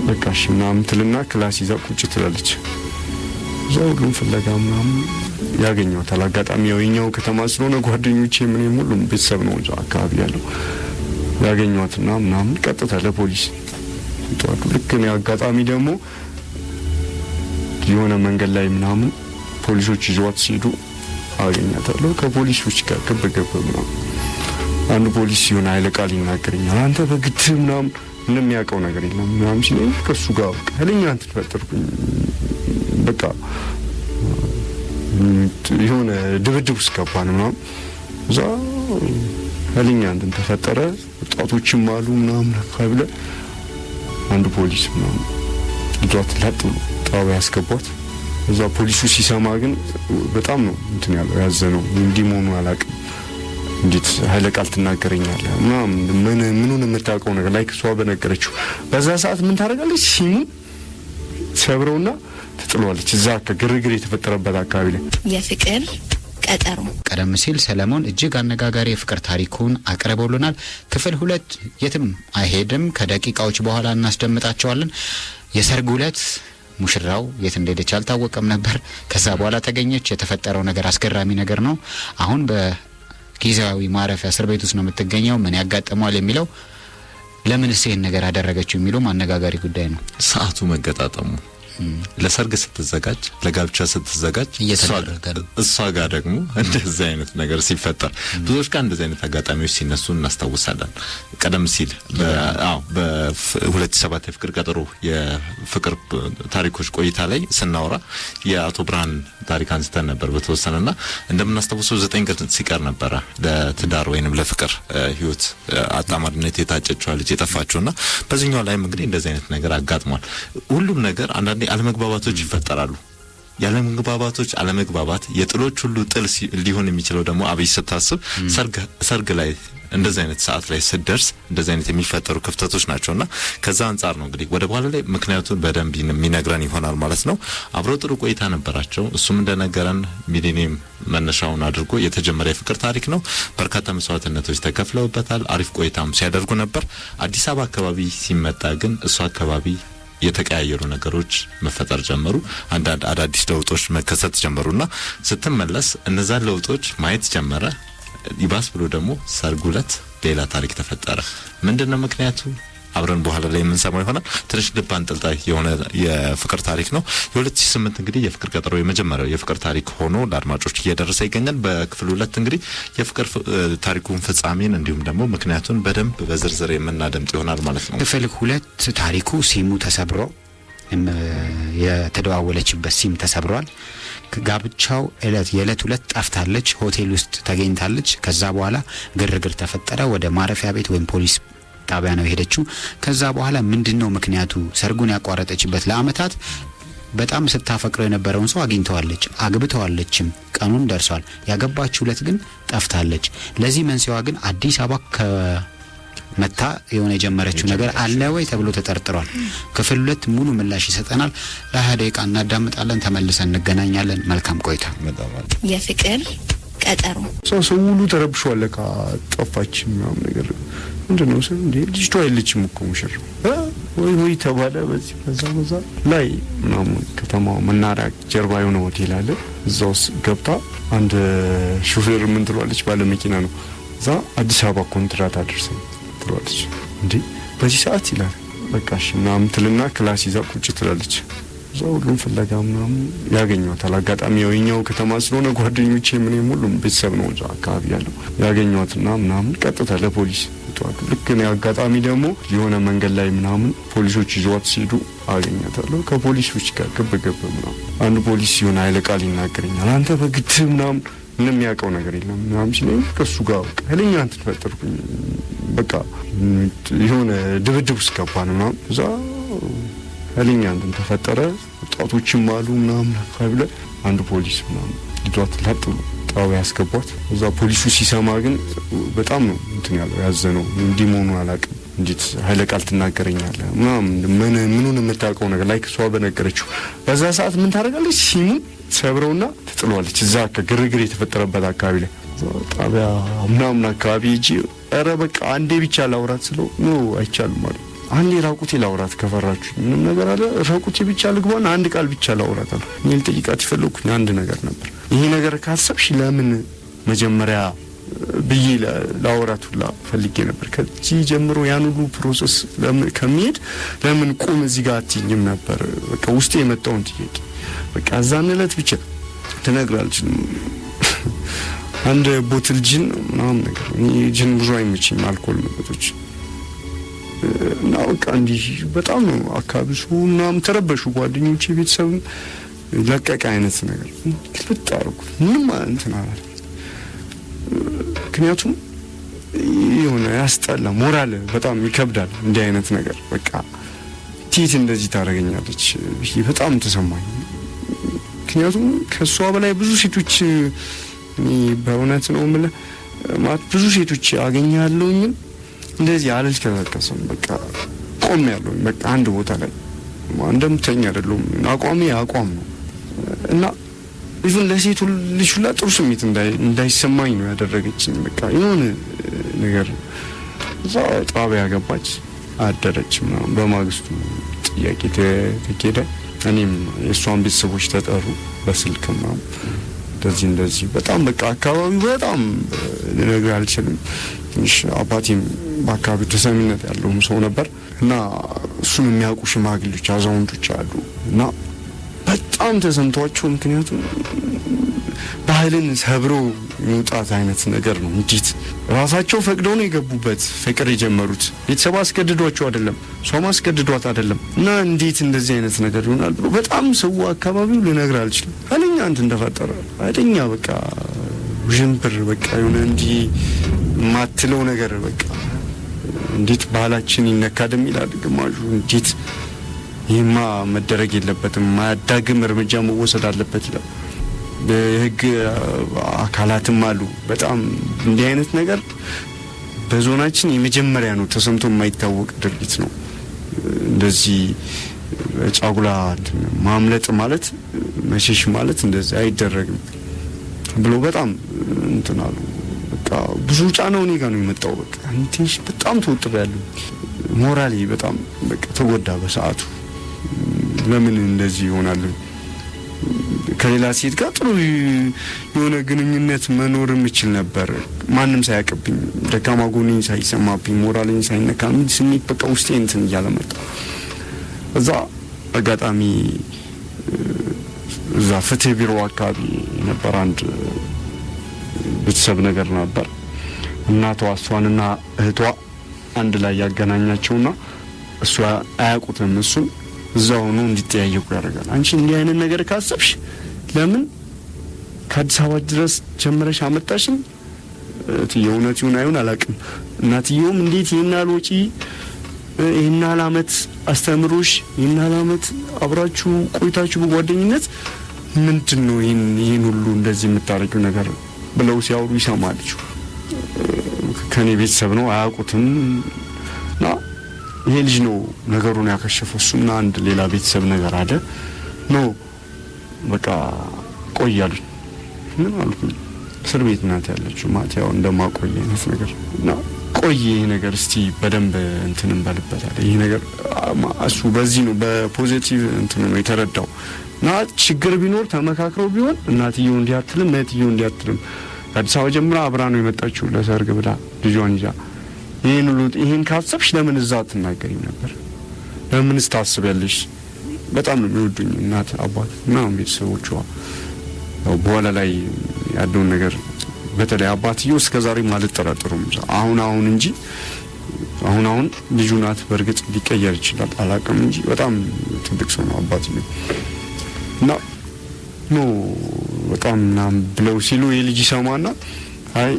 በቃ እሺ ምናምን ትልና class ይዛ ቁጭ ትላለች። እዛ ሁሉም ፍለጋ ምናምን ያገኘዋታል። አጋጣሚ ያው የኛው ከተማ ስለሆነ ጓደኞቼ ምንም ሁሉም ቤተሰብ ነው እዛ አካባቢ ያለው ያገኘዋትና ምናምን ቀጥታ ለፖሊስ ይጠዋሉ። ልክ እኔ አጋጣሚ ደግሞ የሆነ መንገድ ላይ ምናምን ፖሊሶች ይዘዋት ሲሄዱ አገኛታለሁ። ከፖሊሶች ጋር ግብ ግብ ምናምን አንዱ ፖሊስ የሆነ ኃይለ ቃል ይናገረኛል። አንተ በግድ ምናምን ምንም የሚያውቀው ነገር የለም ምናምን ሲለኝ ከእሱ ጋር በቃ ኃይለኛ እንትን ፈጠርኩኝ። በቃ የሆነ ድብድብ ውስጥ ገባን ምናምን። እዛ ኃይለኛ እንትን ተፈጠረ። ወጣቶችም አሉ ምናምን አካባቢ ላይ አንዱ ፖሊስ ምናምን ይዟት ላጥ ብሎ ጣቢያ ያስገቧት። እዛ ፖሊሱ ሲሰማ ግን በጣም ነው እንትን ያለው ያዘነው። እንዲህ መሆኑን አላውቅም፣ እንዴት ኃይለ ቃል ትናገረኛለህ ምናምን ምኑን የምታውቀው ነገር ላይ እሷ በነገረችው በዛ ሰዓት ምን ታደርጋለች? ሲሙን ሰብረውና ትጥለዋለች። እዛ ግርግር የተፈጠረበት አካባቢ ላይ የፍቅር ቀጠሮ። ቀደም ሲል ሰለሞን እጅግ አነጋጋሪ የፍቅር ታሪኩን አቅርቦልናል። ክፍል 2 የትም አይሄድም። ከደቂቃዎች በኋላ እናስደምጣቸዋለን። የሰርጉ ዕለት ሙሽራው የት እንደሄደች አልታወቀም ነበር። ከዛ በኋላ ተገኘች። የተፈጠረው ነገር አስገራሚ ነገር ነው። አሁን በጊዜያዊ ማረፊያ እስር ቤት ውስጥ ነው የምትገኘው። ምን ያጋጥመዋል የሚለው ለምንስ ይሄን ነገር አደረገችው የሚለው አነጋጋሪ ጉዳይ ነው። ሰዓቱ መገጣጠሙ ለሰርግ ስትዘጋጅ ለጋብቻ ስትዘጋጅ እሷ ጋር ደግሞ እንደዚህ አይነት ነገር ሲፈጠር ብዙዎች ጋር እንደዚህ አይነት አጋጣሚዎች ሲነሱ እናስታውሳለን። ቀደም ሲል አዎ በ2007 የፍቅር ቀጠሮ የፍቅር ታሪኮች ቆይታ ላይ ስናወራ የአቶ ብርሃን ታሪክ አንስተን ነበር በተወሰነና እንደምናስታውሰው 9 ቀን ሲቀር ነበረ ለትዳር ወይንም ለፍቅር ህይወት አጣማሪነት የታጨችው ልጅ የጠፋችውና በዚህኛው ላይም እንግዲህ እንደዚህ አይነት ነገር አጋጥሟል። ሁሉም ነገር አንዳንዴ አለመግባባቶች ይፈጠራሉ። ያለመግባባቶች አለመግባባት የጥሎች ሁሉ ጥል ሊሆን የሚችለው ደግሞ አብይ ስታስብ ሰርግ ላይ እንደዚህ አይነት ሰዓት ላይ ስትደርስ እንደዚህ አይነት የሚፈጠሩ ክፍተቶች ናቸውና ከዛ አንጻር ነው እንግዲህ ወደ በኋላ ላይ ምክንያቱን በደንብ የሚነግረን ይሆናል ማለት ነው። አብሮ ጥሩ ቆይታ ነበራቸው። እሱም እንደነገረን ሚሊኒየም መነሻውን አድርጎ የተጀመረ የፍቅር ታሪክ ነው። በርካታ መስዋዕትነቶች ተከፍለውበታል። አሪፍ ቆይታም ሲያደርጉ ነበር። አዲስ አበባ አካባቢ ሲመጣ ግን እሱ አካባቢ የተቀያየሩ ነገሮች መፈጠር ጀመሩ። አንዳንድ አዳዲስ ለውጦች መከሰት ጀመሩና ስትመለስ እነዛን ለውጦች ማየት ጀመረ። ይባስ ብሎ ደግሞ ሰርጉ ዕለት ሌላ ታሪክ ተፈጠረ። ምንድነው ምክንያቱ? አብረን በኋላ ላይ የምንሰማው ይሆናል። ትንሽ ልብ አንጠልጣይ የሆነ የፍቅር ታሪክ ነው። የ2008 እንግዲህ የፍቅር ቀጠሮ የመጀመሪያው የፍቅር ታሪክ ሆኖ ለአድማጮች እየደረሰ ይገኛል። በክፍል 2 እንግዲህ የፍቅር ታሪኩን ፍጻሜን እንዲሁም ደግሞ ምክንያቱን በደንብ በዝርዝር የምናደምጥ ይሆናል ማለት ነው። ክፍል 2 ታሪኩ ሲሙ ተሰብሮ የተደዋወለችበት ሲም ተሰብሯል። ጋብቻው እለት የእለት ሁለት ጠፍታለች፣ ሆቴል ውስጥ ተገኝታለች። ከዛ በኋላ ግርግር ተፈጠረ። ወደ ማረፊያ ቤት ወይም ፖሊስ ጣቢያ ነው የሄደችው። ከዛ በኋላ ምንድነው ምክንያቱ ሰርጉን ያቋረጠችበት? ለአመታት በጣም ስታፈቅረው የነበረውን ሰው አግኝተዋለች፣ አግብተዋለችም፣ ቀኑን ደርሷል። ያገባችው እለት ግን ጠፍታለች። ለዚህ መንስኤዋ ግን አዲስ አበባ መታ የሆነ የጀመረችው ነገር አለ ወይ ተብሎ ተጠርጥሯል። ክፍል 2 ሙሉ ምላሽ ይሰጠናል። ለ20 ደቂቃ እናዳምጣለን፣ ተመልሰን እንገናኛለን። መልካም ቆይታ። የፍቅር ቀጠሮ ሰው ሁሉ ተረብሿል። ለካ ጠፋች ምናምን ነገር ምንድነው ሰው እንዴ ልጅቷ የለችም እኮ ሙሽራ ወይ ወይ ተባለ። በዚህ በዛ በዛ ላይ ምናምን ከተማው መናሪያ ጀርባ የሆነ ሆቴል አለ። እዛ ውስጥ ገብታ አንድ ሹፌር ምን ትሏለች፣ ባለ መኪና ነው። እዛ አዲስ አበባ ኮንትራት አድርሰኝ ትሏለች። እንዴ በዚህ ሰዓት ይላል። በቃ እሺ ምናምን ትልና class ይዛ ቁጭ ትላለች። እዛ ሁሉም ፍለጋ ምናምን ያገኟታል። አጋጣሚ ያው የኛው ከተማ ስለሆነ ጓደኞቼ ምንም ሁሉም ቤተሰብ ነው እዛ አካባቢ ያለው ያገኟትና ምናምን ቀጥታ ለፖሊስ ይጧሉ። ልክ እኔ አጋጣሚ ደግሞ የሆነ መንገድ ላይ ምናምን ፖሊሶች ይዟት ሲሄዱ አገኛታለሁ። ከፖሊሶች ጋር ግብ ግብ ምናምን አንድ ፖሊስ የሆነ ኃይለ ቃል ይናገረኛል። አንተ በግድ ምናምን ምንም የሚያውቀው ነገር የለም ምናምን ሲለኝ ከእሱ ጋር በቃ ኃይለኛ እንትን ፈጠርኩኝ። በቃ የሆነ ድብድብ ውስጥ ገባን ምናምን እዛ ኃይለኛ እንትን ተፈጠረ። ወጣቶችም አሉ ምናምን አካባቢ ላይ አንድ ፖሊስ ምናምን ይዟት ላጥ ብሎ ጣቢያ ያስገቧት። እዛ ፖሊሱ ሲሰማ ግን በጣም ነው እንትን ያለው ያዘነው። እንዲህ መሆኑን አላውቅም፣ እንዴት ኃይለ ቃል ትናገረኛለህ ምናምን ምኑን የምታውቀው ነገር ላይ እሷ በነገረችው በዛ ሰዓት ምን ታደርጋለች? ሲሙን ሰብረውና ትጥለዋለች። እዛ ግርግር የተፈጠረበት አካባቢ ላይ ጣቢያ ምናምን አካባቢ ሂጂ ኧረ በቃ አንዴ ብቻ ላውራት ስለው no አይቻልም አለ። አንዴ ራቁቴ ላውራት ከፈራችሁ ምንም ነገር አለ ራቁቴ ብቻ ልግባና አንድ ቃል ብቻ ላውራት አለ። እኔ ልጠይቃት የፈለኩኝ አንድ ነገር ነበር። ይሄ ነገር ካሰብሽ ለምን መጀመሪያ ብዬ ላውራት ሁላ ፈልጌ ነበር። ከዚህ ጀምሮ ያን ሁሉ process ለምን ከሚሄድ ለምን ቁም እዚህ ጋር አትይኝም ነበር። በቃ ውስጤ የመጣውን ጥያቄ በቃ እዛን ዕለት ብቻ ትነግራለች። አንድ bottle gin ምናምን ነገር እኔ ጅን ብዙ አይመችኝም፣ አልኮል መጠጦች እና በቃ እንዲህ በጣም ነው አካባቢ ሰው ምናምን ተረበሹ፣ ጓደኞቼ ቤተሰብም ለቀቀ አይነት ነገር ግልብጥ አደረኩት። ምንም እንትን አላለም። ምክንያቱም የሆነ ያስጠላ ሞራል በጣም ይከብዳል እንዲህ አይነት ነገር። በቃ ቲት እንደዚህ ታደርገኛለች ብዬ በጣም ተሰማኝ። ምክንያቱም ከሷ በላይ ብዙ ሴቶች እኔ በእውነት ነው የምልህ ማለት ብዙ ሴቶች አገኛለሁኝ እንደዚህ አልልከሰከስም። በቃ ቆም ያለሁኝ በቃ አንድ ቦታ ላይ እንደምተኛ አይደለሁም። አቋሜ አቋም ነው እና even ለሴቱ ልጅ ሁላ ጥሩ ስሜት እንዳይሰማኝ ነው ያደረገችኝ። በቃ የሆነ ነገር እዛ ጣቢያ ገባች አደረች ምናምን። በማግስቱ ጥያቄ ተኬደ። እኔም የእሷን ቤተሰቦች ተጠሩ በስልክ ምናምን እንደዚህ እንደዚህ በጣም በቃ አካባቢው በጣም ልነግርህ አልችልም። ትንሽ አባቴም በአካባቢው ተሰሚነት ያለውም ሰው ነበር እና እሱን የሚያውቁ ሽማግሌዎች አዛውንቶች አሉ እና በጣም ተሰምቷቸው፣ ምክንያቱም ባህልን ሰብሮ የመውጣት አይነት ነገር ነው። እንዴት ራሳቸው ፈቅደው ነው የገቡበት ፍቅር የጀመሩት፣ ቤተሰብ አስገድዷቸው አይደለም፣ እሷም አስገድዷት አይደለም። እና እንዴት እንደዚህ አይነት ነገር ይሆናል ብሎ በጣም ሰው አካባቢው ልነግርህ አልችልም። ኃይለኛ እንትን እንደፈጠረ ኃይለኛ በቃ ውዥንብር በቃ የሆነ እንዲህ የማትለው ነገር በቃ እንዴት ባህላችን ይነካድም ይላል ግማሹ፣ እንዴት ይህማ መደረግ የለበትም፣ ማያዳግም እርምጃ መወሰድ አለበት ይላል። የህግ አካላትም አሉ። በጣም እንዲህ አይነት ነገር በዞናችን የመጀመሪያ ነው፣ ተሰምቶ የማይታወቅ ድርጊት ነው። እንደዚህ ጫጉላ ማምለጥ ማለት መሸሽ ማለት እንደዚህ አይደረግም ብሎ በጣም እንትን አሉ። በቃ ብዙ ጫናው እኔ ጋር ነው የመጣው። በቃ ትንሽ በጣም ተወጥሬያለሁ። ሞራሌ በጣም በቃ ተጎዳ በሰዓቱ። ለምን እንደዚህ ይሆናል? ከሌላ ሴት ጋር ጥሩ የሆነ ግንኙነት መኖር የምችል ነበር፣ ማንም ሳያውቅብኝ፣ ደካማ ጎኔን ሳይሰማብኝ፣ ሞራሌን ሳይነካ ስሜት በቃ ውስጤ እንትን እያለ መጣ። እዛ አጋጣሚ እዛ ፍትህ ቢሮ አካባቢ ነበር አንድ ቤተሰብ ነገር ነበር። እናቷ እሷንና እህቷ አንድ ላይ ያገናኛቸውና እሷ አያውቁትም፣ እሱን እዛ ሆኖ እንዲጠያየቁ ያደርጋል። አንቺ እንዲህ አይነት ነገር ካሰብሽ ለምን ከአዲስ አበባ ድረስ ጀምረሽ አመጣሽኝ? እህትዬው እውነት ይሁን አይሁን አላውቅም። እናትየውም እንዴት ይህን ያህል ወጪ፣ ይህን ያህል አመት አስተምሮሽ፣ ይህን ያህል አመት አብራችሁ ቆይታችሁ በጓደኝነት ምንድን ነው ይህን ሁሉ እንደዚህ የምታደርጊው ነገር ብለው ሲያወሩ ይሰማልች። ከኔ ቤተሰብ ነው አያውቁትም። እና ይሄ ልጅ ነው ነገሩን ያከሸፈው። እሱና አንድ ሌላ ቤተሰብ ነገር አለ። No በቃ ቆይ አሉኝ። ምን አልኩኝ? እስር ቤት ናት ያለችው ማለት ያው እንደማቆይ አይነት ነገር እና ቆይ ይሄ ነገር እስቲ በደንብ እንትን እንበልበታል። ይሄ ነገር እሱ በዚህ ነው በ positive እንትኑ ነው የተረዳው። እና ችግር ቢኖር ተመካክረው ቢሆን እናትየው እንዲያትልም እህትየው እንዲያትልም አዲስ አበባ ጀምራ አብራ ነው የመጣችው ለሰርግ ብላ ልጇን ይዛ። ይሄን ሁሉ ይሄን ካሰብሽ ለምን እዛ አትናገሪም ነበር? ለምንስ ታስቢያለሽ? በጣም ነው የሚወዱኝ እናት አባት እና ቤተሰቦቿ። ያው በኋላ ላይ ያለውን ነገር በተለይ አባትየው እስከዛሬም አልጠራጠሩም። አሁን አሁን እንጂ አሁን አሁን ልጁ ናት በእርግጥ ሊቀየር ይችላል አላውቅም እንጂ በጣም ትልቅ ሰው ነው አባትየው። እና no በጣም ምናምን ብለው ሲሉ የልጅ ይሰማና አይ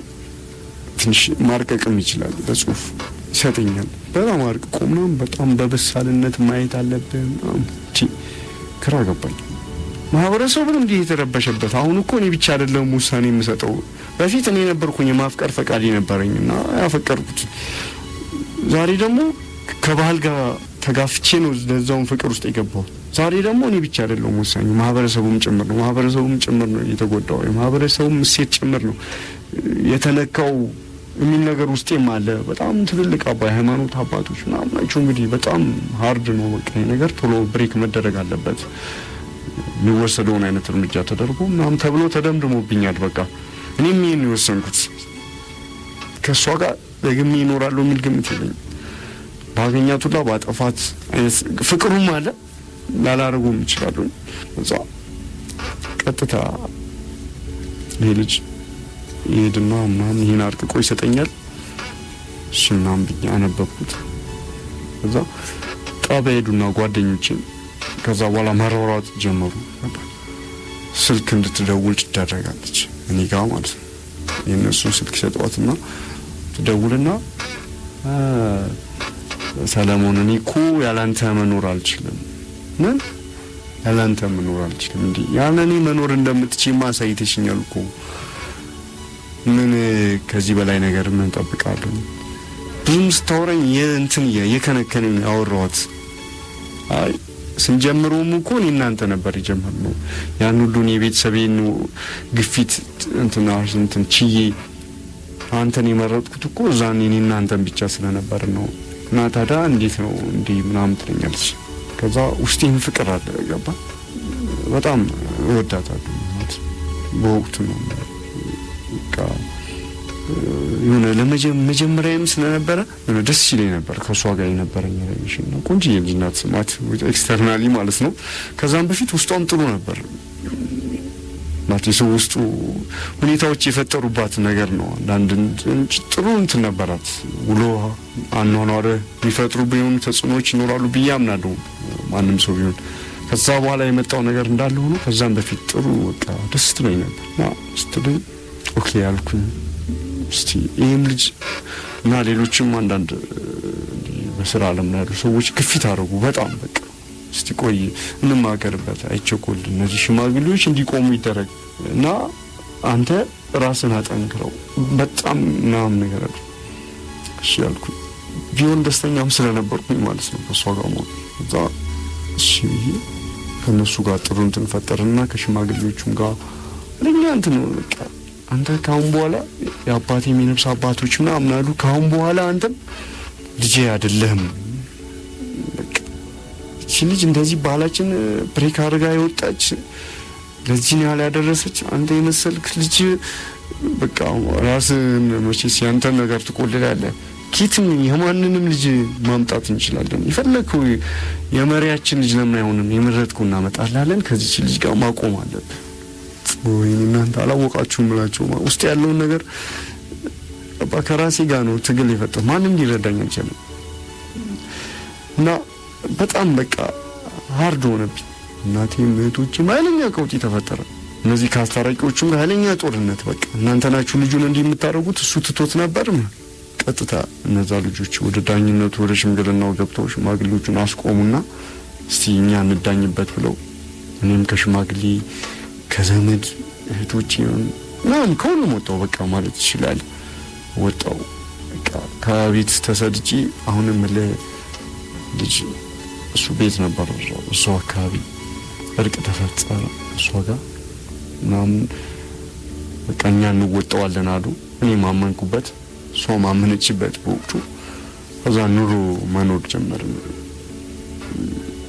ትንሽ ማርቀቅም ይችላል በጽሁፍ ይሰጠኛል። በጣም አርቅቆ ምናምን በጣም በበሳልነት ማየት አለብህ ምናምን ግራ ገባኝ። ማህበረሰቡን እንዲህ የተረበሸበት አሁን እኮ እኔ ብቻ አይደለም ውሳኔ የምሰጠው። በፊት እኔ ነበርኩኝ የማፍቀር ፈቃድ የነበረኝና ያፈቀርኩት። ዛሬ ደግሞ ከባህል ጋር ተጋፍቼ ነው ለዛውን ፍቅር ውስጥ የገባሁት። ዛሬ ደግሞ እኔ ብቻ አይደለም ወሳኙ፣ ማህበረሰቡም ጭምር ነው። ማህበረሰቡም ጭምር ነው የተጎዳው፣ የማህበረሰቡም እሴት ጭምር ነው የተነካው የሚል ነገር ውስጤም አለ። በጣም ትልልቅ አባ ሃይማኖት አባቶች ምናምን ናቸው። እንግዲህ በጣም hard ነው በቃ ይሄ ነገር ቶሎ break መደረግ አለበት፣ የሚወሰደውን አይነት እርምጃ ተደርጎ ምናምን ተብሎ ተደምድሞብኛል። በቃ እኔም ይሄን የወሰንኩት ከእሷ ጋር ደግሜ ይኖራለሁ የሚል ግምት የለኝም። ባገኛት ሁላ ባጠፋት አይነት ፍቅሩም አለ ላላረጉም ይችላሉ። እዛ ቀጥታ ይሄ ልጅ ይሄድና ምናምን ይሄን አርቅቆ ይሰጠኛል። እሺ ምናምን ብዬ አነበብኩት። ከዛ ጣቢያ ሄዱና ጓደኞቼን ከዛ በኋላ መሯሯጥ ጀመሩ። ስልክ እንድትደውል ትደረጋለች እኔ ጋር ማለት ነው። የእነሱን ስልክ ሰጧትና ትደውልና ሰለሞን እኔ እኮ ያላንተ መኖር አልችልም። ምን ያላንተ መኖር አልችልም? እንዴ ያለ እኔ መኖር እንደምትችይ ማሳይተሽኛል እኮ። ምን ከዚህ በላይ ነገር ምን እጠብቃለሁ? ብዙም ስታወራኝ የእንትን የከነከነኝ አወራኋት። አይ ስንጀምረውም እኮ እኔ እናንተ ነበር የጀመርነው። ያን ሁሉ እኔ የቤተሰቤን ግፊት እንትን ችዬ አንተን የመረጥኩት እኮ እዛን እኔ እናንተን ብቻ ስለነበር ነው። እና ታዲያ እንዴት ነው እንዲህ ምናምን ትለኛለች። ከዛ ውስጤም ፍቅር አለ ገባ። በጣም እወዳታለሁ ማለት በወቅቱ ነው በቃ የሆነ ለመጀመሪያም ስለነበረ የሆነ ደስ ይለኝ ነበር ከሷ ጋር የነበረኝ relation ነው። ቆንጆዬ ልጅ ናት ማለት externally ማለት ነው። ከዛም በፊት ውስጧም ጥሩ ነበር ማለት የሰው ውስጡ ሁኔታዎች የፈጠሩባት ነገር ነው። አንዳንድ ጥሩ እንትን ነበራት። ውሎ አኗኗር የሚፈጥሩብን የሆኑ ተጽዕኖዎች ይኖራሉ ብዬ አምናለሁ ማንም ሰው ቢሆን። ከዛ በኋላ የመጣው ነገር እንዳለ ሆኖ ከዛም በፊት ጥሩ በቃ ደስ ትለኝ ነበር እና ስትለኝ okay ያልኩኝ። እስቲ ይሄም ልጅ እና ሌሎችም አንዳንድ በስራ ዓለም ላይ ያሉ ሰዎች ግፊት አደረጉ በጣም በቃ እስቲ ቆይ እንማከርበት፣ አይቸኮል፣ እነዚህ ሽማግሌዎች እንዲቆሙ ይደረግ እና አንተ ራስን አጠንክረው በጣም ምናምን ነገር አሉ። እሺ አልኩኝ። ቢሆን ደስተኛም ስለነበርኩኝ ማለት ነው ከእሷ ጋር መሆን። እዛ እሺ ብዬ ከእነሱ ጋር ጥሩ እንትን ፈጠርና ከሽማግሌዎቹም ጋር ለኛ እንትን ነው በቃ አንተ ካሁን በኋላ የአባቴ የነፍስ አባቶች ምናምን አሉ። ካሁን በኋላ አንተም ልጄ አይደለህም። በቃ እቺ ልጅ እንደዚህ ባህላችን break አድርጋ የወጣች ለዚህ ያህል ያደረሰች አንተ የመሰልክ ልጅ በቃ ራስን መቼስ ያንተን ነገር ትቆልላለህ። ኪትም የማንንም ልጅ ማምጣት እንችላለን። የፈለግከው የመሪያችን ልጅ ለምን አይሆንም? የመረጥከው እናመጣላለን። ከዚች ልጅ ጋር ማቆም አለብህ። ወይኔ እናንተ አላወቃችሁም ብላችሁ ውስጥ ያለውን ነገር ከራሴ ጋር ነው ትግል የፈጠረው። ማንም ሊረዳኝ አልቻለም። እና በጣም በቃ hard ሆነብኝ። እናቴም እህቶቼም ኃይለኛ ቀውጢ ተፈጠረ። እነዚህ ከአስታራቂዎቹም ጋር ኃይለኛ ጦርነት። በቃ እናንተ ናችሁ ልጁን እንዲህ የምታደርጉት፣ እሱ ትቶት ነበር። ቀጥታ እነዛ ልጆች ወደ ዳኝነቱ ወደ ሽምግልናው ገብተው ሽማግሌዎቹን አስቆሙና እስቲ እኛ እንዳኝበት ብለው እኔም ከሽማግሌ ከዘመድ እህቶቼ ምናምን ከሁሉም ወጣው በቃ ማለት ይችላል። ወጣው በቃ ከቤት ተሰድጄ አሁንም ልጅ እሱ ቤት ነበር እሱ አካባቢ እርቅ ተፈጠረ እሷ ጋር ምናምን በቃ እኛ እንወጣዋለን አሉ። እኔ ማመንኩበት እሷ ማመነችበት በወቅቱ። ከዛ ኑሮ መኖር ጀመርን።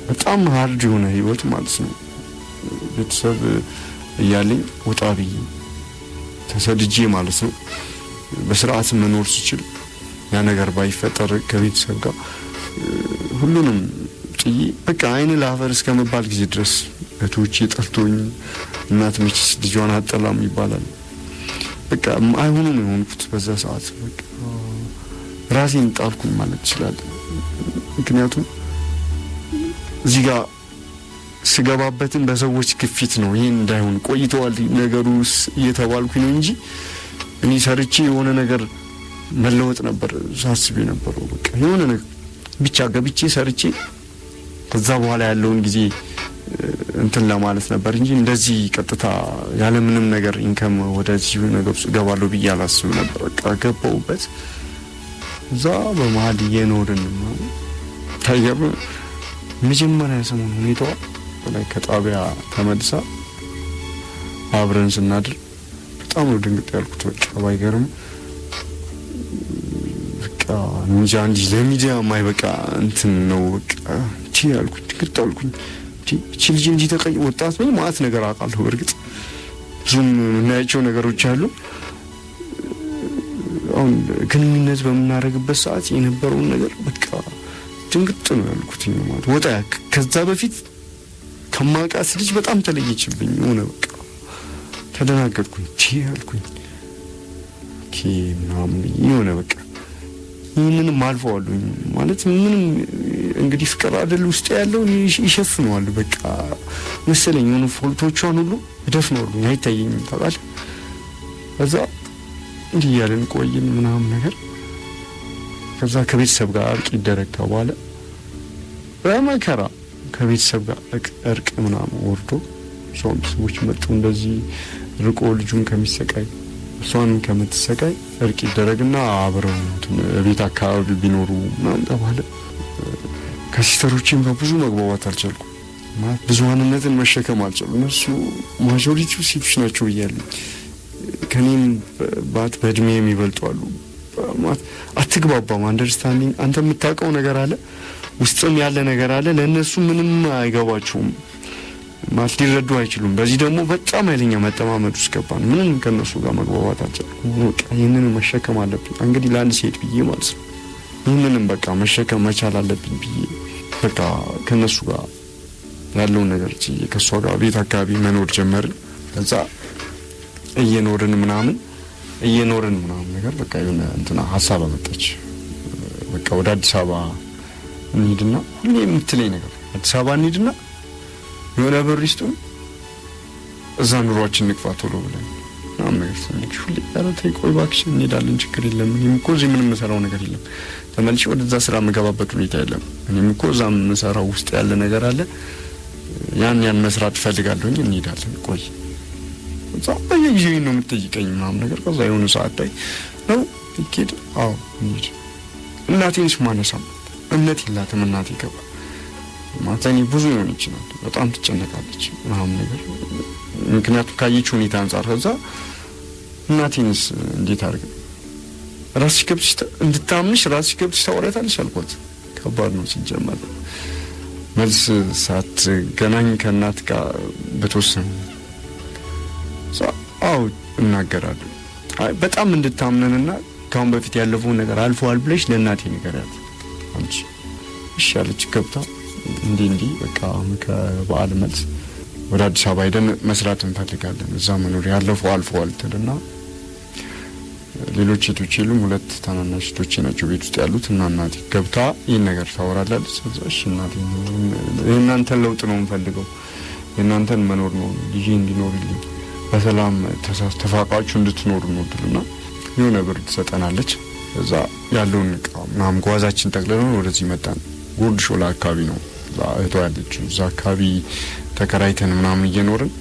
በጣም hard የሆነ ህይወት ማለት ነው። ቤተሰብ እያለኝ ወጣ ብዬ ተሰድጄ ማለት ነው። በስርዓት መኖር ስችል ያ ነገር ባይፈጠር ከቤተሰብ ጋር ሁሉንም ጥዬ በቃ አይን ለአፈር እስከመባል ጊዜ ድረስ እህቶቼ ጠልቶኝ፣ እናት መቼስ ልጇን አጠላም ይባላል። በቃ አይሆኑም የሆንኩት በዛ ሰዓት በቃ ራሴን ጣልኩኝ ማለት እችላለሁ። ምክንያቱም እዚህ ጋር ስገባበትን በሰዎች ግፊት ነው ይሄን እንዳይሆን ቆይተዋል ነገሩ እየተባልኩኝ ነው እንጂ እኔ ሰርቼ የሆነ ነገር መለወጥ ነበር ሳስብ የነበረው። በቃ የሆነ ነገር ብቻ ገብቼ ሰርቼ ከዛ በኋላ ያለውን ጊዜ እንትን ለማለት ነበር እንጂ እንደዚህ ቀጥታ ያለ ምንም ነገር income ወደዚህ ነገር ውስጥ እገባለሁ ብዬ አላስብም ነበር። በቃ ገባሁበት። እዛ በመሀል እየኖርን ታየም መጀመሪያ ሰሞን ሁኔታዋ ላይ ከጣቢያ ተመልሳ አብረን ስናድር በጣም ነው ድንግጥ ያልኩት። በቃ ባይገርም በቃ እንጃ እንዲህ ለሚዲያ የማይበቃ እንትን ነው። በቃ እንዲህ ያልኩኝ ድንግጥ አልኩኝ። እቺ ልጅ እንዲህ ተቀይ ወጣት ነኝ ማለት ነገር አውቃለሁ። በእርግጥ ብዙም የምናያቸው ነገሮች አሉ። አሁን ግንኙነት በምናደርግበት ሰዓት የነበረውን ነገር በቃ ድንግጥ ነው ያልኩት ማለት ወጣ። ከዛ በፊት ከማውቃት ልጅ በጣም ተለየችብኝ። ሆነ በቃ ተደናገጥኩኝ። ቺ አልኩኝ okay ምናምን የሆነ በቃ ይህንንም አልፈዋለሁኝ ማለት ምንም እንግዲህ ፍቅር አይደል ውስጥ ያለው ይሸፍነዋል በቃ መሰለኝ። የሆኑ fault ኦቿን ሁሉ እደፍነዋለሁኝ፣ አይታየኝም ታውቃለህ። ከዛ እንዲህ እያልን ቆይን ምናምን ነገር። ከዛ ከቤተሰብ ጋር እርቅ ይደረግ ተባለ። በመከራ ከቤተሰብ ጋር እርቅ ምናምን ወርዶ እሷም ሰዎች መጡ። እንደዚህ ርቆ ልጁን ከሚሰቃይ እሷንም ከምትሰቃይ እርቅ ይደረግና አብረው ቤት አካባቢ ቢኖሩ ምናምን ተባለ። ከ sister ኦቼም ጋር ብዙ መግባባት አልቻልኩም። ማለት ብዙሃንነትን መሸከም አልቻሉም። እነሱ majority ው ሴቶች ናቸው ብያለሁ። ከኔም ባት በእድሜ የሚበልጡ አሉ። ማለት አትግባባም። understanding አንተ የምታውቀው ነገር አለ፣ ውስጥም ያለ ነገር አለ። ለእነሱ ምንም አይገባቸውም ማለት ሊረዱ አይችሉም። በዚህ ደግሞ በጣም ኃይለኛ መጠማመድ ውስጥ ገባን። ምንም ከእነሱ ጋር መግባባት አልቻልኩም። በቃ ይህንን መሸከም አለብኝ እንግዲህ ለአንድ ሴት ብዬ ማለት ነው። ይህንንም በቃ መሸከም መቻል አለብኝ ብዬ በቃ ከእነሱ ጋር ያለውን ነገር ችዬ ከእሷ ጋር ቤት አካባቢ መኖር ጀመርን። ከዛ እየኖርን ምናምን ነገር በቃ የሆነ እንትና ሀሳብ አመጣች። በቃ ወደ አዲስ አበባ እንሂድና ሁሌ የምትለኝ ነገር አዲስ አበባ እንሂድና የሆነ ብር ይስጡን እዛ ኑሯችን ንቅፋ ቶሎ ብለን ምናምን ነገር ትለኛለች ሁሌ። ኧረ ተይ ቆይ እባክሽ እንሄዳለን፣ ችግር የለም። እኔም እኮ እዚህ ምንም የምሰራው ነገር የለም። ተመልሼ ወደዛ ስራ የምገባበት ሁኔታ የለም። እኔም እኮ እዛ የምሰራው ውስጥ ያለ ነገር አለ። ያን መስራት እፈልጋለሁኝ። እንሄዳለን፣ ቆይ እዛ በየጊዜው ነው የምትጠይቀኝ ምናምን ነገር። ከዛ የሆነ ሰዓት ላይ ነው ይኬድ፣ አዎ እንሂድ። እናቴን ስማነሳም እምነት የላትም እናቴ ገባ ማለት እኔ ብዙ ሊሆን ይችላል በጣም ትጨነቃለች ምናምን ነገር፣ ምክንያቱም ካየች ሁኔታ አንጻር። ከዛ እናቴንስ እንዴት አድርገ ራስሽ ገብተሽ እንድታምንሽ ራስሽ ገብተሽ ታወሪያታለሽ አልኳት። ከባድ ነው ሲጀመር መልስ ሳትገናኝ ከእናት ጋር በተወሰነ አዎ እናገራለሁ። አይ በጣም እንድታምነንና ካሁን በፊት ያለፈውን ነገር አልፈዋል ብለሽ ለእናቴ ንገሪያት አንቺ። እሺ አለች። ገብታ እንዲህ በቃ አሁን ከበዓል መልስ ወደ አዲስ አበባ ሄደን መስራት እንፈልጋለን፣ እዛ መኖር ያለፈው አልፈዋል ትልና ሌሎች እህቶች የሉም፣ ሁለት ታናናሽ እህቶቼ ናቸው ቤት ውስጥ ያሉት እና እናቴ ገብታ ይህን ነገር ታወራላለች። እሺ እናቴ የእናንተን ለውጥ ነው የምፈልገው፣ የእናንተን መኖር ነው ልጄ እንዲኖርልኝ በሰላም ተፋቃችሁ እንድትኖሩ ነው ትልና የሆነ ብር ትሰጠናለች። እዛ ያለውን እቃ ምናምን ጓዛችን ጠቅልለን ወደዚህ መጣን። ጉርድ ሾላ አካባቢ ነው እህቷ ያለችው። እዛ አካባቢ ተከራይተን ምናምን እየኖርን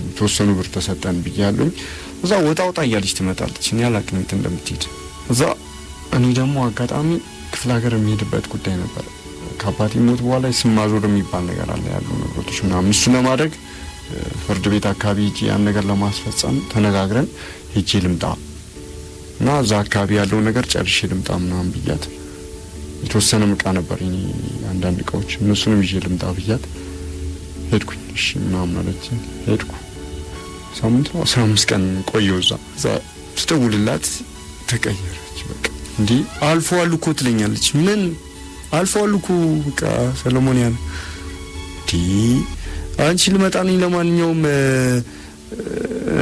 የተወሰኑ ብር ተሰጠን ብያለሁኝ። እዛ ወጣ ወጣ እያለች ትመጣለች። እኔ አላቅም የት እንደምትሄድ። እዛ እኔ ደግሞ አጋጣሚ ክፍለ ሀገር የሚሄድበት ጉዳይ ነበር። ከአባቴ ሞት በኋላ ስም ማዞር የሚባል ነገር አለ፣ ያሉ ንብረቶች ምናምን እሱ ለማድረግ ፍርድ ቤት አካባቢ ሄጄ ያን ነገር ለማስፈጸም ተነጋግረን ሄጄ ልምጣ እና እዛ አካባቢ ያለው ነገር ጨርሼ ልምጣ ምናምን ብያት፣ የተወሰነም እቃ ነበር እኔ አንዳንድ እቃዎች እነሱንም ይዤ ልምጣ ብያት ሄድኩኝ። እሺ ምናምን አለችኝ። ሄድኩ። ሳምንት ነው 15 ቀን ቆየሁ እዛ። እዛ ስደውልላት ተቀየረች። በቃ እንዲህ አልፈዋል እኮ ትለኛለች። ምን አልፈዋል እኮ በቃ ሰለሞን ያን እንዲህ አንቺ ልመጣ ነኝ፣ ለማንኛውም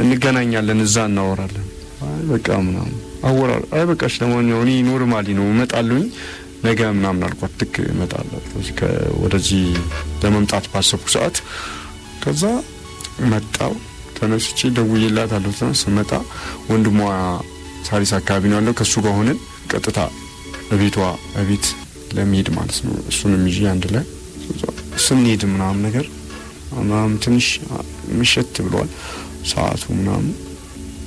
እንገናኛለን፣ እዛ እናወራለን። አይ በቃ ምናምን አወራር አይ በቃ እሺ ለማንኛውም እኔ normally ነው እመጣለሁኝ ነገ ምናምን አልኳት። ልክ እመጣለሁ ወደዚህ ለመምጣት ባሰብኩ ሰዓት ከዛ መጣው። ተነስቼ ደውዬላታለሁ። ስመጣ ወንድሟ ሳሪስ አካባቢ ነው ያለው። ከሱ ጋር ሆነን ቀጥታ እቤቷ እቤት ለመሄድ ማለት ነው። እሱንም ይዤ አንድ ላይ ስንሄድ ምናምን ነገር ምናምን ትንሽ ምሽት ብሏል ሰዓቱ ምናምን።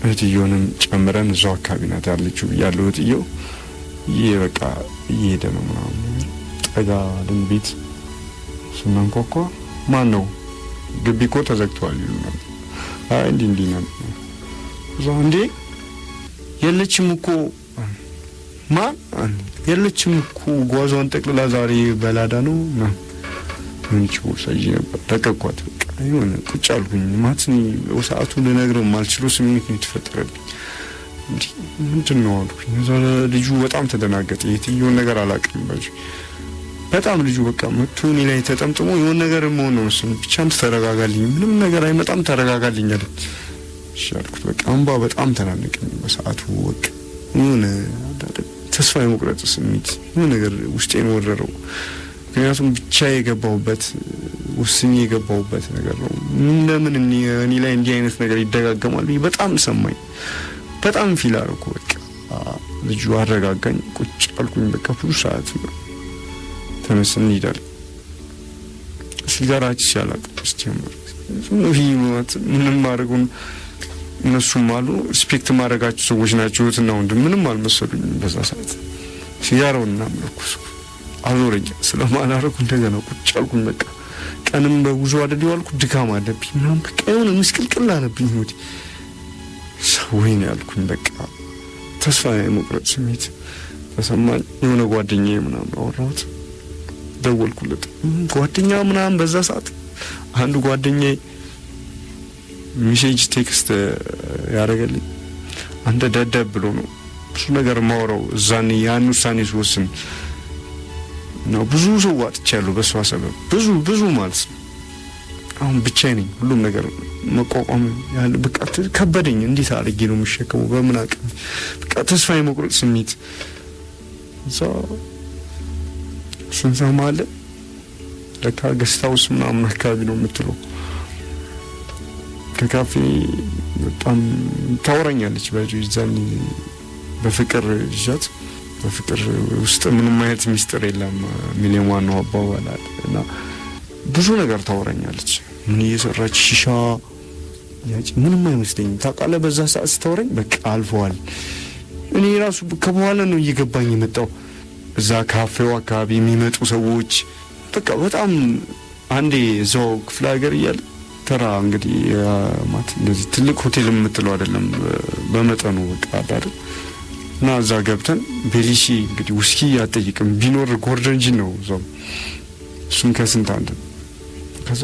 እህትየውንም ጨምረን እዛው አካባቢ ናት ያለችው ብያለሁ። እህትየው ይሄ በቃ እየሄደ ነው ምናምን ነገር ጠጋ አልን። ቤት ስናንኳኳ ማን ነው ግቢ እኮ ተዘግቷል ይሉናል። አይ እንዲህ እንዲህ ነው እዛ እንዴ የለችም እኮ ማን የለችም እኮ ጓዟን ጠቅልላ ዛሬ በላዳ ነው ምናምን ምን ቦርሳ ይዤ ነበር። ለቀኳት። በቃ የሆነ ቁጭ አልኩኝ። ማለት እኔ ሰዓቱ ልነግረው የማልችለው ስሜት ነው የተፈጠረብኝ። እንዲህ ምንድን ነው አልኩኝ። እዛ ልጁ በጣም ተደናገጠ። የትየውን ነገር አላውቅም። በጣም ልጁ በቃ መቶ እኔ ላይ ተጠምጥሞ የሆነ ነገር መሆን ነው መሰለኝ። ብቻ አንተ ተረጋጋልኝ፣ ምንም ነገር አይመጣም፣ ተረጋጋልኝ አለኝ። እሺ አልኩት። በቃ እንባ በጣም ተናነቀኝ በሰዓቱ። በቃ የሆነ ተስፋ የመቁረጥ ስሜት የሆነ ነገር ውስጤን ወረረው። ምክንያቱም ብቻ የገባሁበት ወስኜ የገባሁበት ነገር ነው። ለምን እኔ ላይ እንዲህ አይነት ነገር ይደጋገማል ብዬ በጣም ሰማኝ። በጣም ፊል አደረኩ። በቃ ልጁ አረጋጋኝ። ቁጭ አልኩኝ። በቃ ብዙ ሰዓት ተነስ እንሄዳለን። ሲጋራ አጭሼ አላውቅም ሲጀመር። ምንም ማድረጉን እነሱም አሉ respect ማድረጋቸው ሰዎች ናቸው። እህትና ወንድም ምንም አልመሰሉኝም በዛ ሰዓት። ሲጋራውን ምናምን ለኮስኩ። አዞረኝ ስለማላረኩ እንደገና ቁጭ አልኩኝ። በቃ ቀንም በጉዞ አይደል የዋልኩት፣ ድካም አለብኝ ምናምን በቃ የሆነ ምስቅልቅል አለብኝ ህይወቴ። ወይኔ አልኩኝ። በቃ ተስፋ የመቁረጥ ስሜት ተሰማኝ። የሆነ ጓደኛዬ ምናምን አወራሁት፣ ደወልኩለት። ጓደኛ ምናምን በዛ ሰዓት አንዱ ጓደኛዬ message text ያደረገልኝ አንተ ደደብ ብሎ ነው ብዙ ነገር ማወራው እዛኔ ያን ውሳኔ ስወስን ነው። ብዙ ሰው አጥቻለሁ በሷ ሰበብ ብዙ ብዙ ማለት ነው። አሁን ብቻዬን ነኝ። ሁሉም ነገር መቋቋም ያለ በቃ ከበደኝ። እንዴት አድርጌ ነው የምሸከመው? በምን አቅም? በቃ ተስፋ የመቁረጥ ስሜት እዛ ስንሰማ አለ ለካ guest house ምናምን አካባቢ ነው የምትለው። ከካፌ በጣም ታወራኛለች። በዛን በፍቅር ይዣት በፍቅር ውስጥ ምንም አይነት ሚስጥር የለም ሚሊዮን ዋናው አባባል አለ እና ብዙ ነገር ታወራኛለች። ምን እየሰራች ሺሻ ያጭ ምንም አይመስለኝም። ታውቃለህ፣ በዛ ሰዓት ስታወራኝ በቃ አልፈዋል። እኔ ራሱ ከበኋላ ነው እየገባኝ የመጣው። እዛ ካፌው አካባቢ የሚመጡ ሰዎች በቃ በጣም አንዴ እዛው ክፍለ ሀገር እያለ ተራ እንግዲህ ማለት እንደዚህ ትልቅ ሆቴል የምትለው አይደለም፣ በመጠኑ በቃ አለ አይደል እና እዛ ገብተን ቤሊሲ እንግዲህ ውስኪ አትጠይቅም፣ ቢኖር ጎርደን ጂን ነው እዛው፣ እሱም ከስንት አንድ። ከዛ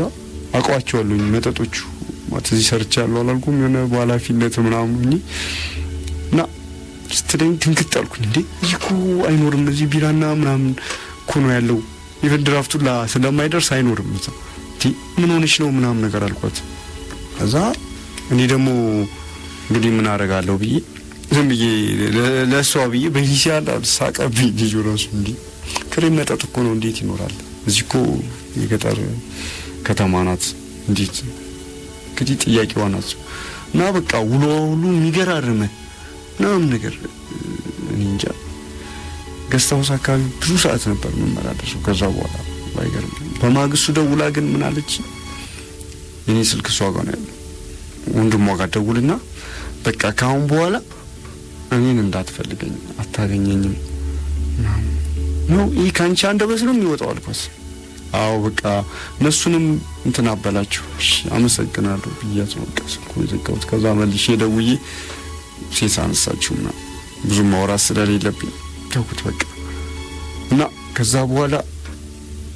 አውቀዋቸዋለሁኝ መጠጦቹ ማለት እዚህ ሰርቻለሁ አላልኩም የሆነ በኃላፊነት ምናምን እና ስትለኝ ድንግጥ አልኩኝ። እንዴ እዚህ እኮ አይኖርም፣ እዚህ ቢራና ምናምን እኮ ነው ያለው፣ even ድራፍቱ ስለማይደርስ አይኖርም እዛ። ምን ሆነሽ ነው ምናምን ነገር አልኳት። ከዛ እኔ ደግሞ እንግዲህ ምን አደርጋለሁ ብዬ ዝም ብዬ ለእሷ ብዬ በሂሲ ያለ ሳቀብኝ ልጁ ራሱ። እንዲህ ክሬም መጠጥ እኮ ነው እንዴት ይኖራል እዚህ እኮ የገጠር ከተማ ናት፣ እንዴት እንግዲህ ጥያቄዋ ናት። እና በቃ ውሎዋ ሁሉ የሚገራርመ ምናምን ነገር እኔ እንጃ። guest house አካባቢ ብዙ ሰዓት ነበር የምመላለሰው ከዛ በኋላ ባይገርም። በማግስቱ ደውላ ግን ምን አለች፣ የኔ ስልክ እሷ ጋር ነው ያለው፣ ወንድሟ ጋር ደውልና በቃ ከአሁን በኋላ እኔን እንዳትፈልገኝ አታገኘኝም ነው፣ ይህ ከአንቺ አንደበት ነው የሚወጣው አልኳት። አዎ በቃ እነሱንም እንትን አበላችሁ፣ እሺ አመሰግናለሁ ብያት ነው በቃ ስልኩን የዘጋሁት። ከዛ መልሼ ደውዬ ሴት አነሳችውና ብዙ ማውራት ስለሌለብኝ ተውኩት በቃ። እና ከዛ በኋላ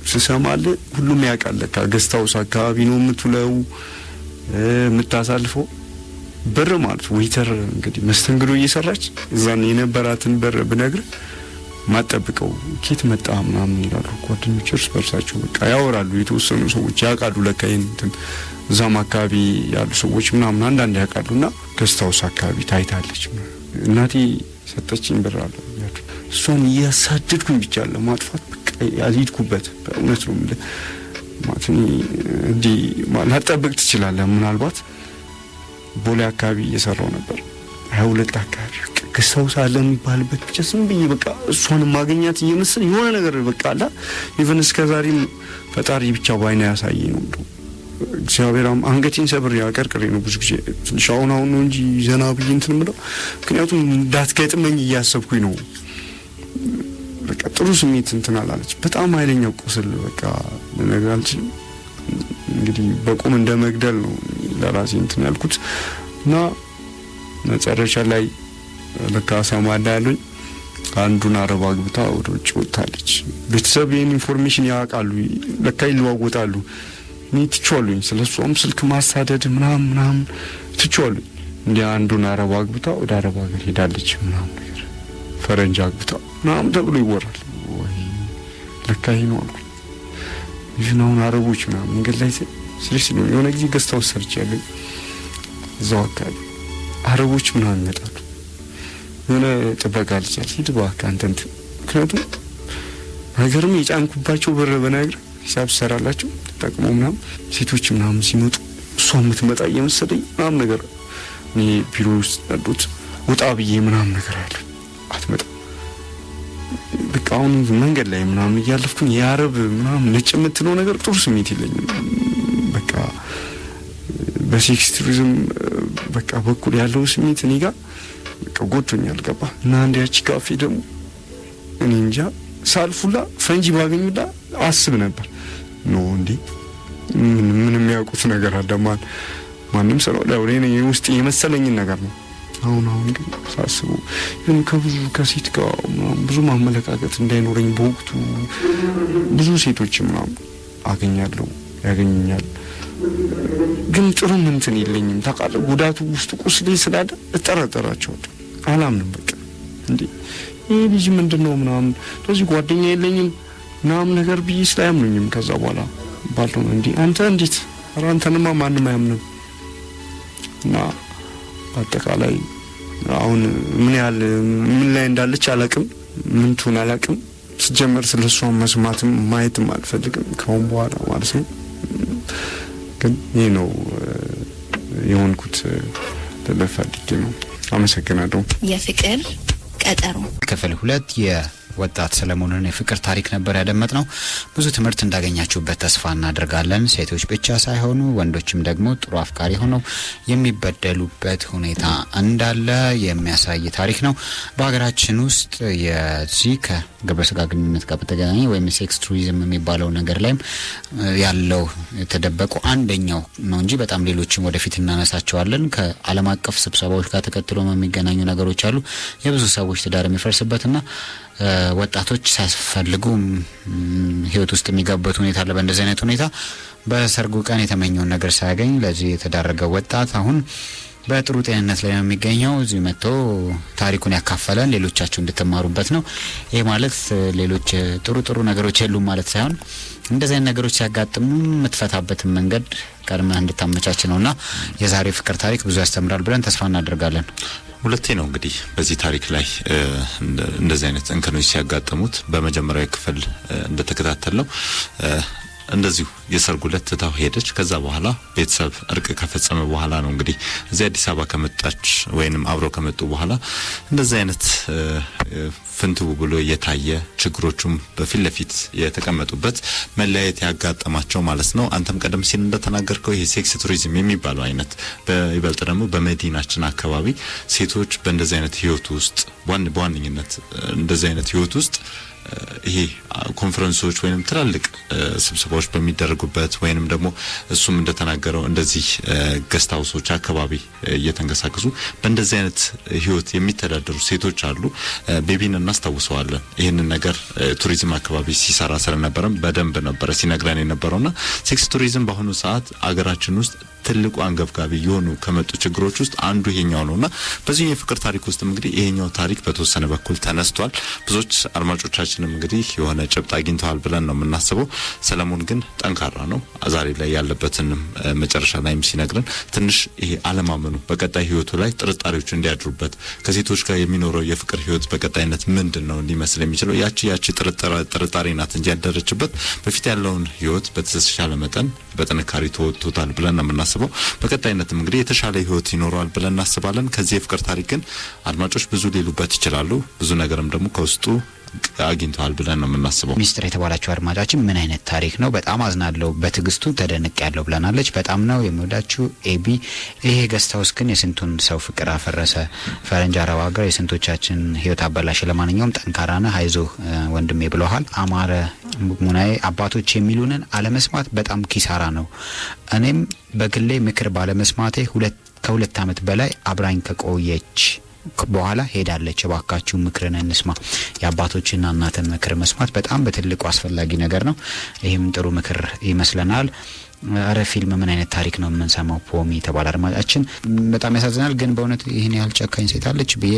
ስሰማልህ ሁሉም ያውቃል ለካ guest house አካባቢ ነው የምትውለው የምታሳልፈው ብር ማለት waiter እንግዲህ መስተንግዶ እየሰራች እዛን የነበራትን ብር ብነግር ማጠብቀው ኬት መጣ ምናምን ይላሉ ጓደኞች እርስ በርሳቸው በቃ ያወራሉ። የተወሰኑ ሰዎች ያውቃሉ ለካ ይሄን እንትን እዛም አካባቢ ያሉ ሰዎች ምናምን አንዳንድ ያውቃሉና guest house አካባቢ ታይታለች። እናቴ ሰጠችኝ ብር አለ እሷን እያሳደድኩኝ ብቻ ለማጥፋት በቃ ያልሄድኩበት በእውነት ነው የምልህ። ማለት እንዲህ ላጠብቅ ትችላለህ። ምናልባት ቦሌ አካባቢ እየሰራው ነበር 22 አካባቢ guest house አለ የሚባልበት ብቻ ዝም ብዬ በቃ እሷን ማገኛት እየመሰለኝ የሆነ ነገር በቃ አለ። even እስከ ዛሬም ፈጣሪ ብቻ ባይና ያሳየኝ ነው እንደው እግዚአብሔር አንገቴን ሰብሬ አቀርቅሬ ነው ብዙ ጊዜ ትንሽ አሁን አሁን ነው እንጂ ዘና ብዬ እንትን የምለው፣ ምክንያቱም እንዳትገጥመኝ እያሰብኩኝ ነው። በቃ ጥሩ ስሜት እንትን አላለች። በጣም ኃይለኛ ቁስል በቃ ልነግርህ አልችልም። እንግዲህ በቁም እንደ መግደል ነው ለራሴ እንትን ያልኩት እና መጨረሻ ላይ ለካ ሰማዳ ያሉኝ አንዱን አረብ አግብታ ወደ ውጭ ወጥታለች። ቤተሰብ ይሄን information ያውቃሉ፣ ለካ ይለዋወጣሉ። እኔ ትቼዋለሁኝ፣ ስለሷም ስልክ ማሳደድ ምናምን ምናምን ትቼዋለሁኝ። እንዲህ አንዱን አረብ አግብታ ወደ አረብ ሀገር ሄዳለች ምናምን ነገር ፈረንጅ አግብታ ምናምን ተብሎ ይወራል። ወይ ለካ ይሄ ነው አልኩኝ። ይህን አሁን አረቦች ምናምን መንገድ ላይ ስልሽ ነው የሆነ ጊዜ guest house ሰርቻለሁ እዛው አካባቢ አረቦች ምናምን ይመጣሉ። የሆነ ጥበቃ ልጅ አለ፣ ሂድ እባክህ አንተ እንትን፣ ምክንያቱም ነገርም የጫንኩባቸው ብር በነግር ሂሳብ ትሰራላችሁ ተጠቅሞ ምናምን ሴቶች ምናምን ሲመጡ እሷ የምትመጣ እየመሰለኝ ምናምን ነገር እኔ ቢሮ ውስጥ ያሉት ውጣ ብዬ ምናምን ነገር አለ አትመጣም። በቃ አሁን መንገድ ላይ ምናምን እያለፍኩኝ የአረብ ምናምን ነጭ የምትለው ነገር ጥሩ ስሜት የለኝም። በቃ በ sex tourism በቃ በኩል ያለው ስሜት እኔ ጋር በቃ ጎድቶኛል። ገባ እና አንድ ያቺ ካፌ ደግሞ እኔ እንጃ ሳልፉላ ፈንጂ ባገኙላ አስብ ነበር። no እንዴ ምን የሚያውቁት ነገር አለ? ማንም ሰው ለኔ ውስጥ የመሰለኝን ነገር ነው። አሁን አሁን ግን ሳስበው ግን ከብዙ ከሴት ጋር ብዙ ማመለካከት እንዳይኖረኝ በወቅቱ ብዙ ሴቶች ምናምን አገኛለሁ ያገኙኛል፣ ግን ጥሩ እንትን የለኝም። ታውቃለህ፣ ጉዳቱ ውስጥ ቁስሌ ስላለ እጠራጠራቸዋለሁ፣ አላምንም። በቃ እንዴ ይሄ ልጅ ምንድነው ምናምን ስለዚህ ጓደኛ የለኝም ምናምን ነገር ብዬ ስላያምኑኝም ከዛ በኋላ ባለው እንዴ አንተ እንዴት ኧረ አንተንማ ማንም አያምንም። እና በአጠቃላይ አሁን ምን ያህል ምን ላይ እንዳለች አላቅም፣ ምን ትሁን አላቅም። ሲጀመር ስለሷ መስማትም ማየትም አልፈልግም ከአሁን በኋላ ማለት ነው። ግን ይሄ ነው የሆንኩት ልፈልጌ ነው። አመሰግናለሁ። የፍቅር ቀጠሮ ክፍል 2 የወጣት ሰለሞንን የፍቅር ታሪክ ነበር ያደመጥነው። ብዙ ትምህርት እንዳገኛችሁበት ተስፋ እናደርጋለን። ሴቶች ብቻ ሳይሆኑ ወንዶችም ደግሞ ጥሩ አፍቃሪ ሆነው የሚበደሉበት ሁኔታ እንዳለ የሚያሳይ ታሪክ ነው። በሀገራችን ውስጥ የዚህ ከግብረ ስጋ ግንኙነት ጋር በተገናኘ ወይም sex tourism የሚባለው ነገር ላይም ያለው የተደበቁ አንደኛው ነው እንጂ በጣም ሌሎችም ወደፊት እናነሳቸዋለን። ከዓለም አቀፍ ስብሰባዎች ጋር ተከትሎ የሚገናኙ ነገሮች አሉ። የብዙ ሰዎች ትዳር የሚፈርስበትና ወጣቶች ሳይፈልጉ ህይወት ውስጥ የሚገቡበት ሁኔታ አለ። በእንደዚህ አይነት ሁኔታ በሰርጉ ቀን የተመኘውን ነገር ሳያገኝ ለዚህ የተዳረገው ወጣት አሁን በጥሩ ጤንነት ላይ ነው የሚገኘው። እዚህ መጥቶ ታሪኩን ያካፈለን ሌሎቻችሁ እንድትማሩበት ነው። ይሄ ማለት ሌሎች ጥሩ ጥሩ ነገሮች የሉም ማለት ሳይሆን እንደዚህ አይነት ነገሮች ሲያጋጥሙ የምትፈታበትን መንገድ ቀድመህ እንድታመቻች ነውና የዛሬው ፍቅር ታሪክ ብዙ ያስተምራል ብለን ተስፋ እናደርጋለን። ሁለቴ ነው እንግዲህ በዚህ ታሪክ ላይ እንደዚህ አይነት እንከኖች ሲያጋጥሙት። በመጀመሪያው ክፍል እንደተከታተልነው እንደዚሁ የሰርጉ ዕለት ትታው ሄደች። ከዛ በኋላ ቤተሰብ እርቅ ከፈጸመ በኋላ ነው እንግዲህ እዚህ አዲስ አበባ ከመጣች ወይንም አብሮ ከመጡ በኋላ እንደዚህ አይነት ፍንትው ብሎ የታየ ችግሮቹም በፊት ለፊት የተቀመጡበት መለያየት ያጋጠማቸው ማለት ነው። አንተም ቀደም ሲል እንደተናገርከው ይሄ sex tourism የሚባለው አይነት በይበልጥ ደግሞ በመዲናችን አካባቢ ሴቶች በእንደዚህ አይነት ህይወት ውስጥ በዋነኝነት እንደዚህ አይነት ህይወት ውስጥ ይሄ ኮንፈረንሶች ወይንም ትላልቅ ስብሰባዎች በሚደረጉበት ወይንም ደግሞ እሱም እንደተናገረው እንደዚህ guest house ኦች አካባቢ እየተንቀሳቀሱ በእንደዚህ አይነት ህይወት የሚተዳደሩ ሴቶች አሉ። ቤቢን እናስታውሰዋለን። ይሄንን ነገር ቱሪዝም አካባቢ ሲሰራ ስለነበረም በደንብ ነበረ ሲነግረን የነበረውና sex tourism በአሁኑ ሰዓት አገራችን ውስጥ ትልቁ አንገብጋቢ የሆኑ ከመጡ ችግሮች ውስጥ አንዱ ይሄኛው ነውና በዚህ የፍቅር ታሪክ ውስጥ እንግዲህ ይሄኛው ታሪክ በተወሰነ በኩል ተነስቷል። ብዙዎች አድማጮቻችንም እንግዲህ የሆነ ጭብጥ አግኝተዋል ብለን ነው የምናስበው። ሰለሞን ግን ጠንካራ ነው። ዛሬ ላይ ያለበትንም መጨረሻ ላይም ሲነግረን ትንሽ ይሄ አለማመኑ በቀጣይ ህይወቱ ላይ ጥርጣሬዎች እንዲያድሩበት ከሴቶች ጋር የሚኖረው የፍቅር ህይወት በቀጣይነት ምንድነው ሊመስል የሚችለው ያቺ ጥርጣሬ ናት እንጂ ያደረችበት በፊት ያለውን ህይወት በተሻለ መጠን በጥንካሬ ተወጥቶታል ብለን ነው የምናስበው። በቀጣይነትም እንግዲህ የተሻለ ህይወት ይኖረዋል ብለን እናስባለን። ከዚህ የፍቅር ታሪክ ግን አድማጮች ብዙ ሊሉበት ይችላሉ። ብዙ ነገርም ደግሞ ከውስጡ አግኝተዋል ብለን ነው የምናስበው። ሚስጥር የተባላችሁ አድማጫችን ምን አይነት ታሪክ ነው? በጣም አዝናለሁ፣ በትዕግስቱ ተደንቄያለሁ ብለናለች። በጣም ነው የምወዳችሁ ኤቢ። ይሄ guest house ግን የስንቱን ሰው ፍቅር አፈረሰ። ፈረንጅ አረብ ሀገር የስንቶቻችን ህይወት አበላሸ። ለማንኛውም ጠንካራ ነህ፣ አይዞህ ወንድሜ ብለዋል። አማረ ሙናዬ አባቶች የሚሉንን አለመስማት በጣም ኪሳራ ነው። እኔም በግሌ ምክር ባለመስማቴ ከሁለት ዓመት በላይ አብራኝ ከቆየች በኋላ ሄዳለች። እባካችሁ ምክርን እንስማ። የአባቶችና እናትን ምክር መስማት በጣም በትልቁ አስፈላጊ ነገር ነው። ይሄም ጥሩ ምክር ይመስለናል። አረ ፊልም ምን አይነት ታሪክ ነው የምንሰማው? ፖሚ የተባለ አድማጫችን በጣም ያሳዝናል፣ ግን በእውነት ይሄን ያህል ጨካኝ ሴት አለች ብዬ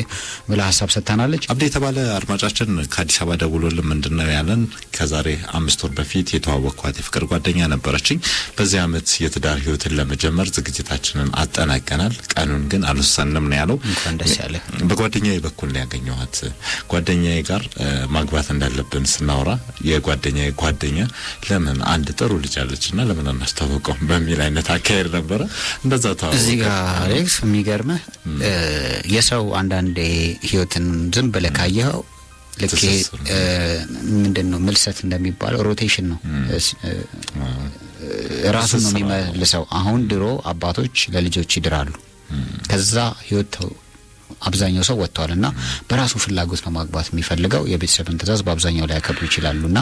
ብላ ሀሳብ ሰጥታናለች። አብዴ የተባለ አድማጫችን ከአዲስ አበባ ደውሎልን ምንድነው ያለን፣ ከዛሬ 5 ወር በፊት የተዋወቅኳት የፍቅር ጓደኛ ነበረችኝ። በዚህ አመት የትዳር ህይወትን ለመጀመር ዝግጅታችንን አጠናቀናል፣ ቀኑን ግን አልወሰንም ነው ያለው። እንኳን ደስ ያለህ። በጓደኛዬ በኩል ነው ያገኘኋት። ጓደኛዬ ጋር ማግባት እንዳለብን ስናወራ የጓደኛዬ ጓደኛ ለምን አንድ ጥሩ ልጅ አለችና ለምን አናስተዋውቀውም በሚል አይነት አካሄድ ነበረ። እንደዛ ተዋወቀ። እዚህ ጋር አሌክስ የሚገርምህ የሰው አንዳንዴ ህይወትን ዝም ብለህ ካየኸው ልክ ምንድነው ምልሰት እንደሚባለው rotation ነው፣ ራሱን ነው የሚመልሰው። አሁን ድሮ አባቶች ለልጆች ይድራሉ፣ ከዛ ህይወት አብዛኛው ሰው ወጥቷልና በራሱ ፍላጎት ነው ማግባት የሚፈልገው። የቤተሰብን ትዕዛዝ በአብዛኛው ላይ ያከብሩ ይችላሉና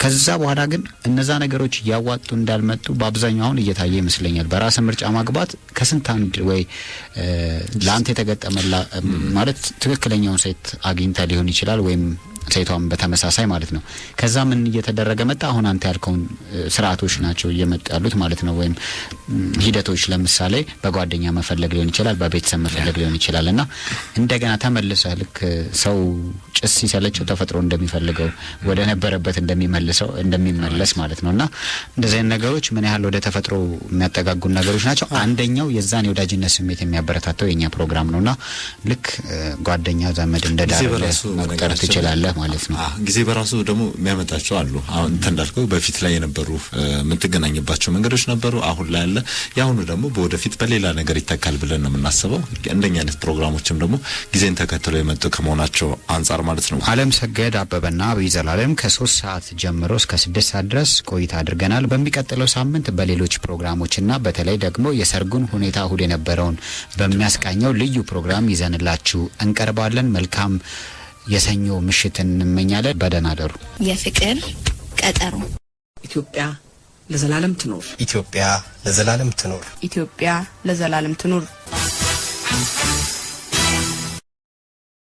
ከዛ በኋላ ግን እነዛ ነገሮች ያዋጡ እንዳልመጡ በአብዛኛው አሁን እየታየ ይመስለኛል። በራስ ምርጫ ማግባት ከስንት አንድ ወይ ላንተ የተገጠመላ ማለት ትክክለኛውን ሴት አግኝታ ሊሆን ይችላል፣ ወይም ሴቷም በተመሳሳይ ማለት ነው። ከዛ ምን እየተደረገ መጣ? አሁን አንተ ያልከውን ስርዓቶች ናቸው እየመጡ ያሉት ማለት ነው፣ ወይም ሂደቶች። ለምሳሌ በጓደኛ መፈለግ ሊሆን ይችላል፣ በቤተሰብ መፈለግ ሊሆን ይችላልና እንደገና ተመልሰህ ልክ ሰው ጭስ ሲሰለቸው ተፈጥሮ እንደሚፈልገው ወደ ነበረበት እንደሚመልሰው እንደሚመለስ ማለት ነውና እንደዚህ አይነት ነገሮች ምን ያህል ወደ ተፈጥሮ የሚያጠጋጉ ነገሮች ናቸው። አንደኛው የዛን የወዳጅነት ስሜት የሚያበረታታው የኛ ፕሮግራም ነውና ልክ ጓደኛ ዘመድ እንደዳረ መቁጠር ትችላለህ እንደማለት ነው። ጊዜ በራሱ ደግሞ የሚያመጣቸው አሉ። አሁን እንትን እንዳልከው በፊት ላይ የነበሩ የምትገናኝባቸው መንገዶች ነበሩ፣ አሁን ላይ አለ። የአሁኑ ደግሞ በወደፊት በሌላ ነገር ይተካል ብለን ነው የምናስበው። እንደኛ አይነት ፕሮግራሞችም ደግሞ ጊዜን ተከትለው የመጡ ከመሆናቸው አንጻር ማለት ነው። አለም ሰገድ አበበና አብይ ዘላለም ከ3 ሰዓት ጀምሮ እስከ 6 ሰዓት ድረስ ቆይታ አድርገናል። በሚቀጥለው ሳምንት በሌሎች ፕሮግራሞችና በተለይ ደግሞ የሰርጉን ሁኔታ እሁድ የነበረውን በሚያስቃኘው ልዩ ፕሮግራም ይዘንላችሁ እንቀርባለን። መልካም የሰኞ ምሽት እንመኛለን። በደህና አደሩ። የፍቅር ቀጠሮ። ኢትዮጵያ ለዘላለም ትኖር። ኢትዮጵያ ለዘላለም ትኖር። ኢትዮጵያ ለዘላለም ትኑር።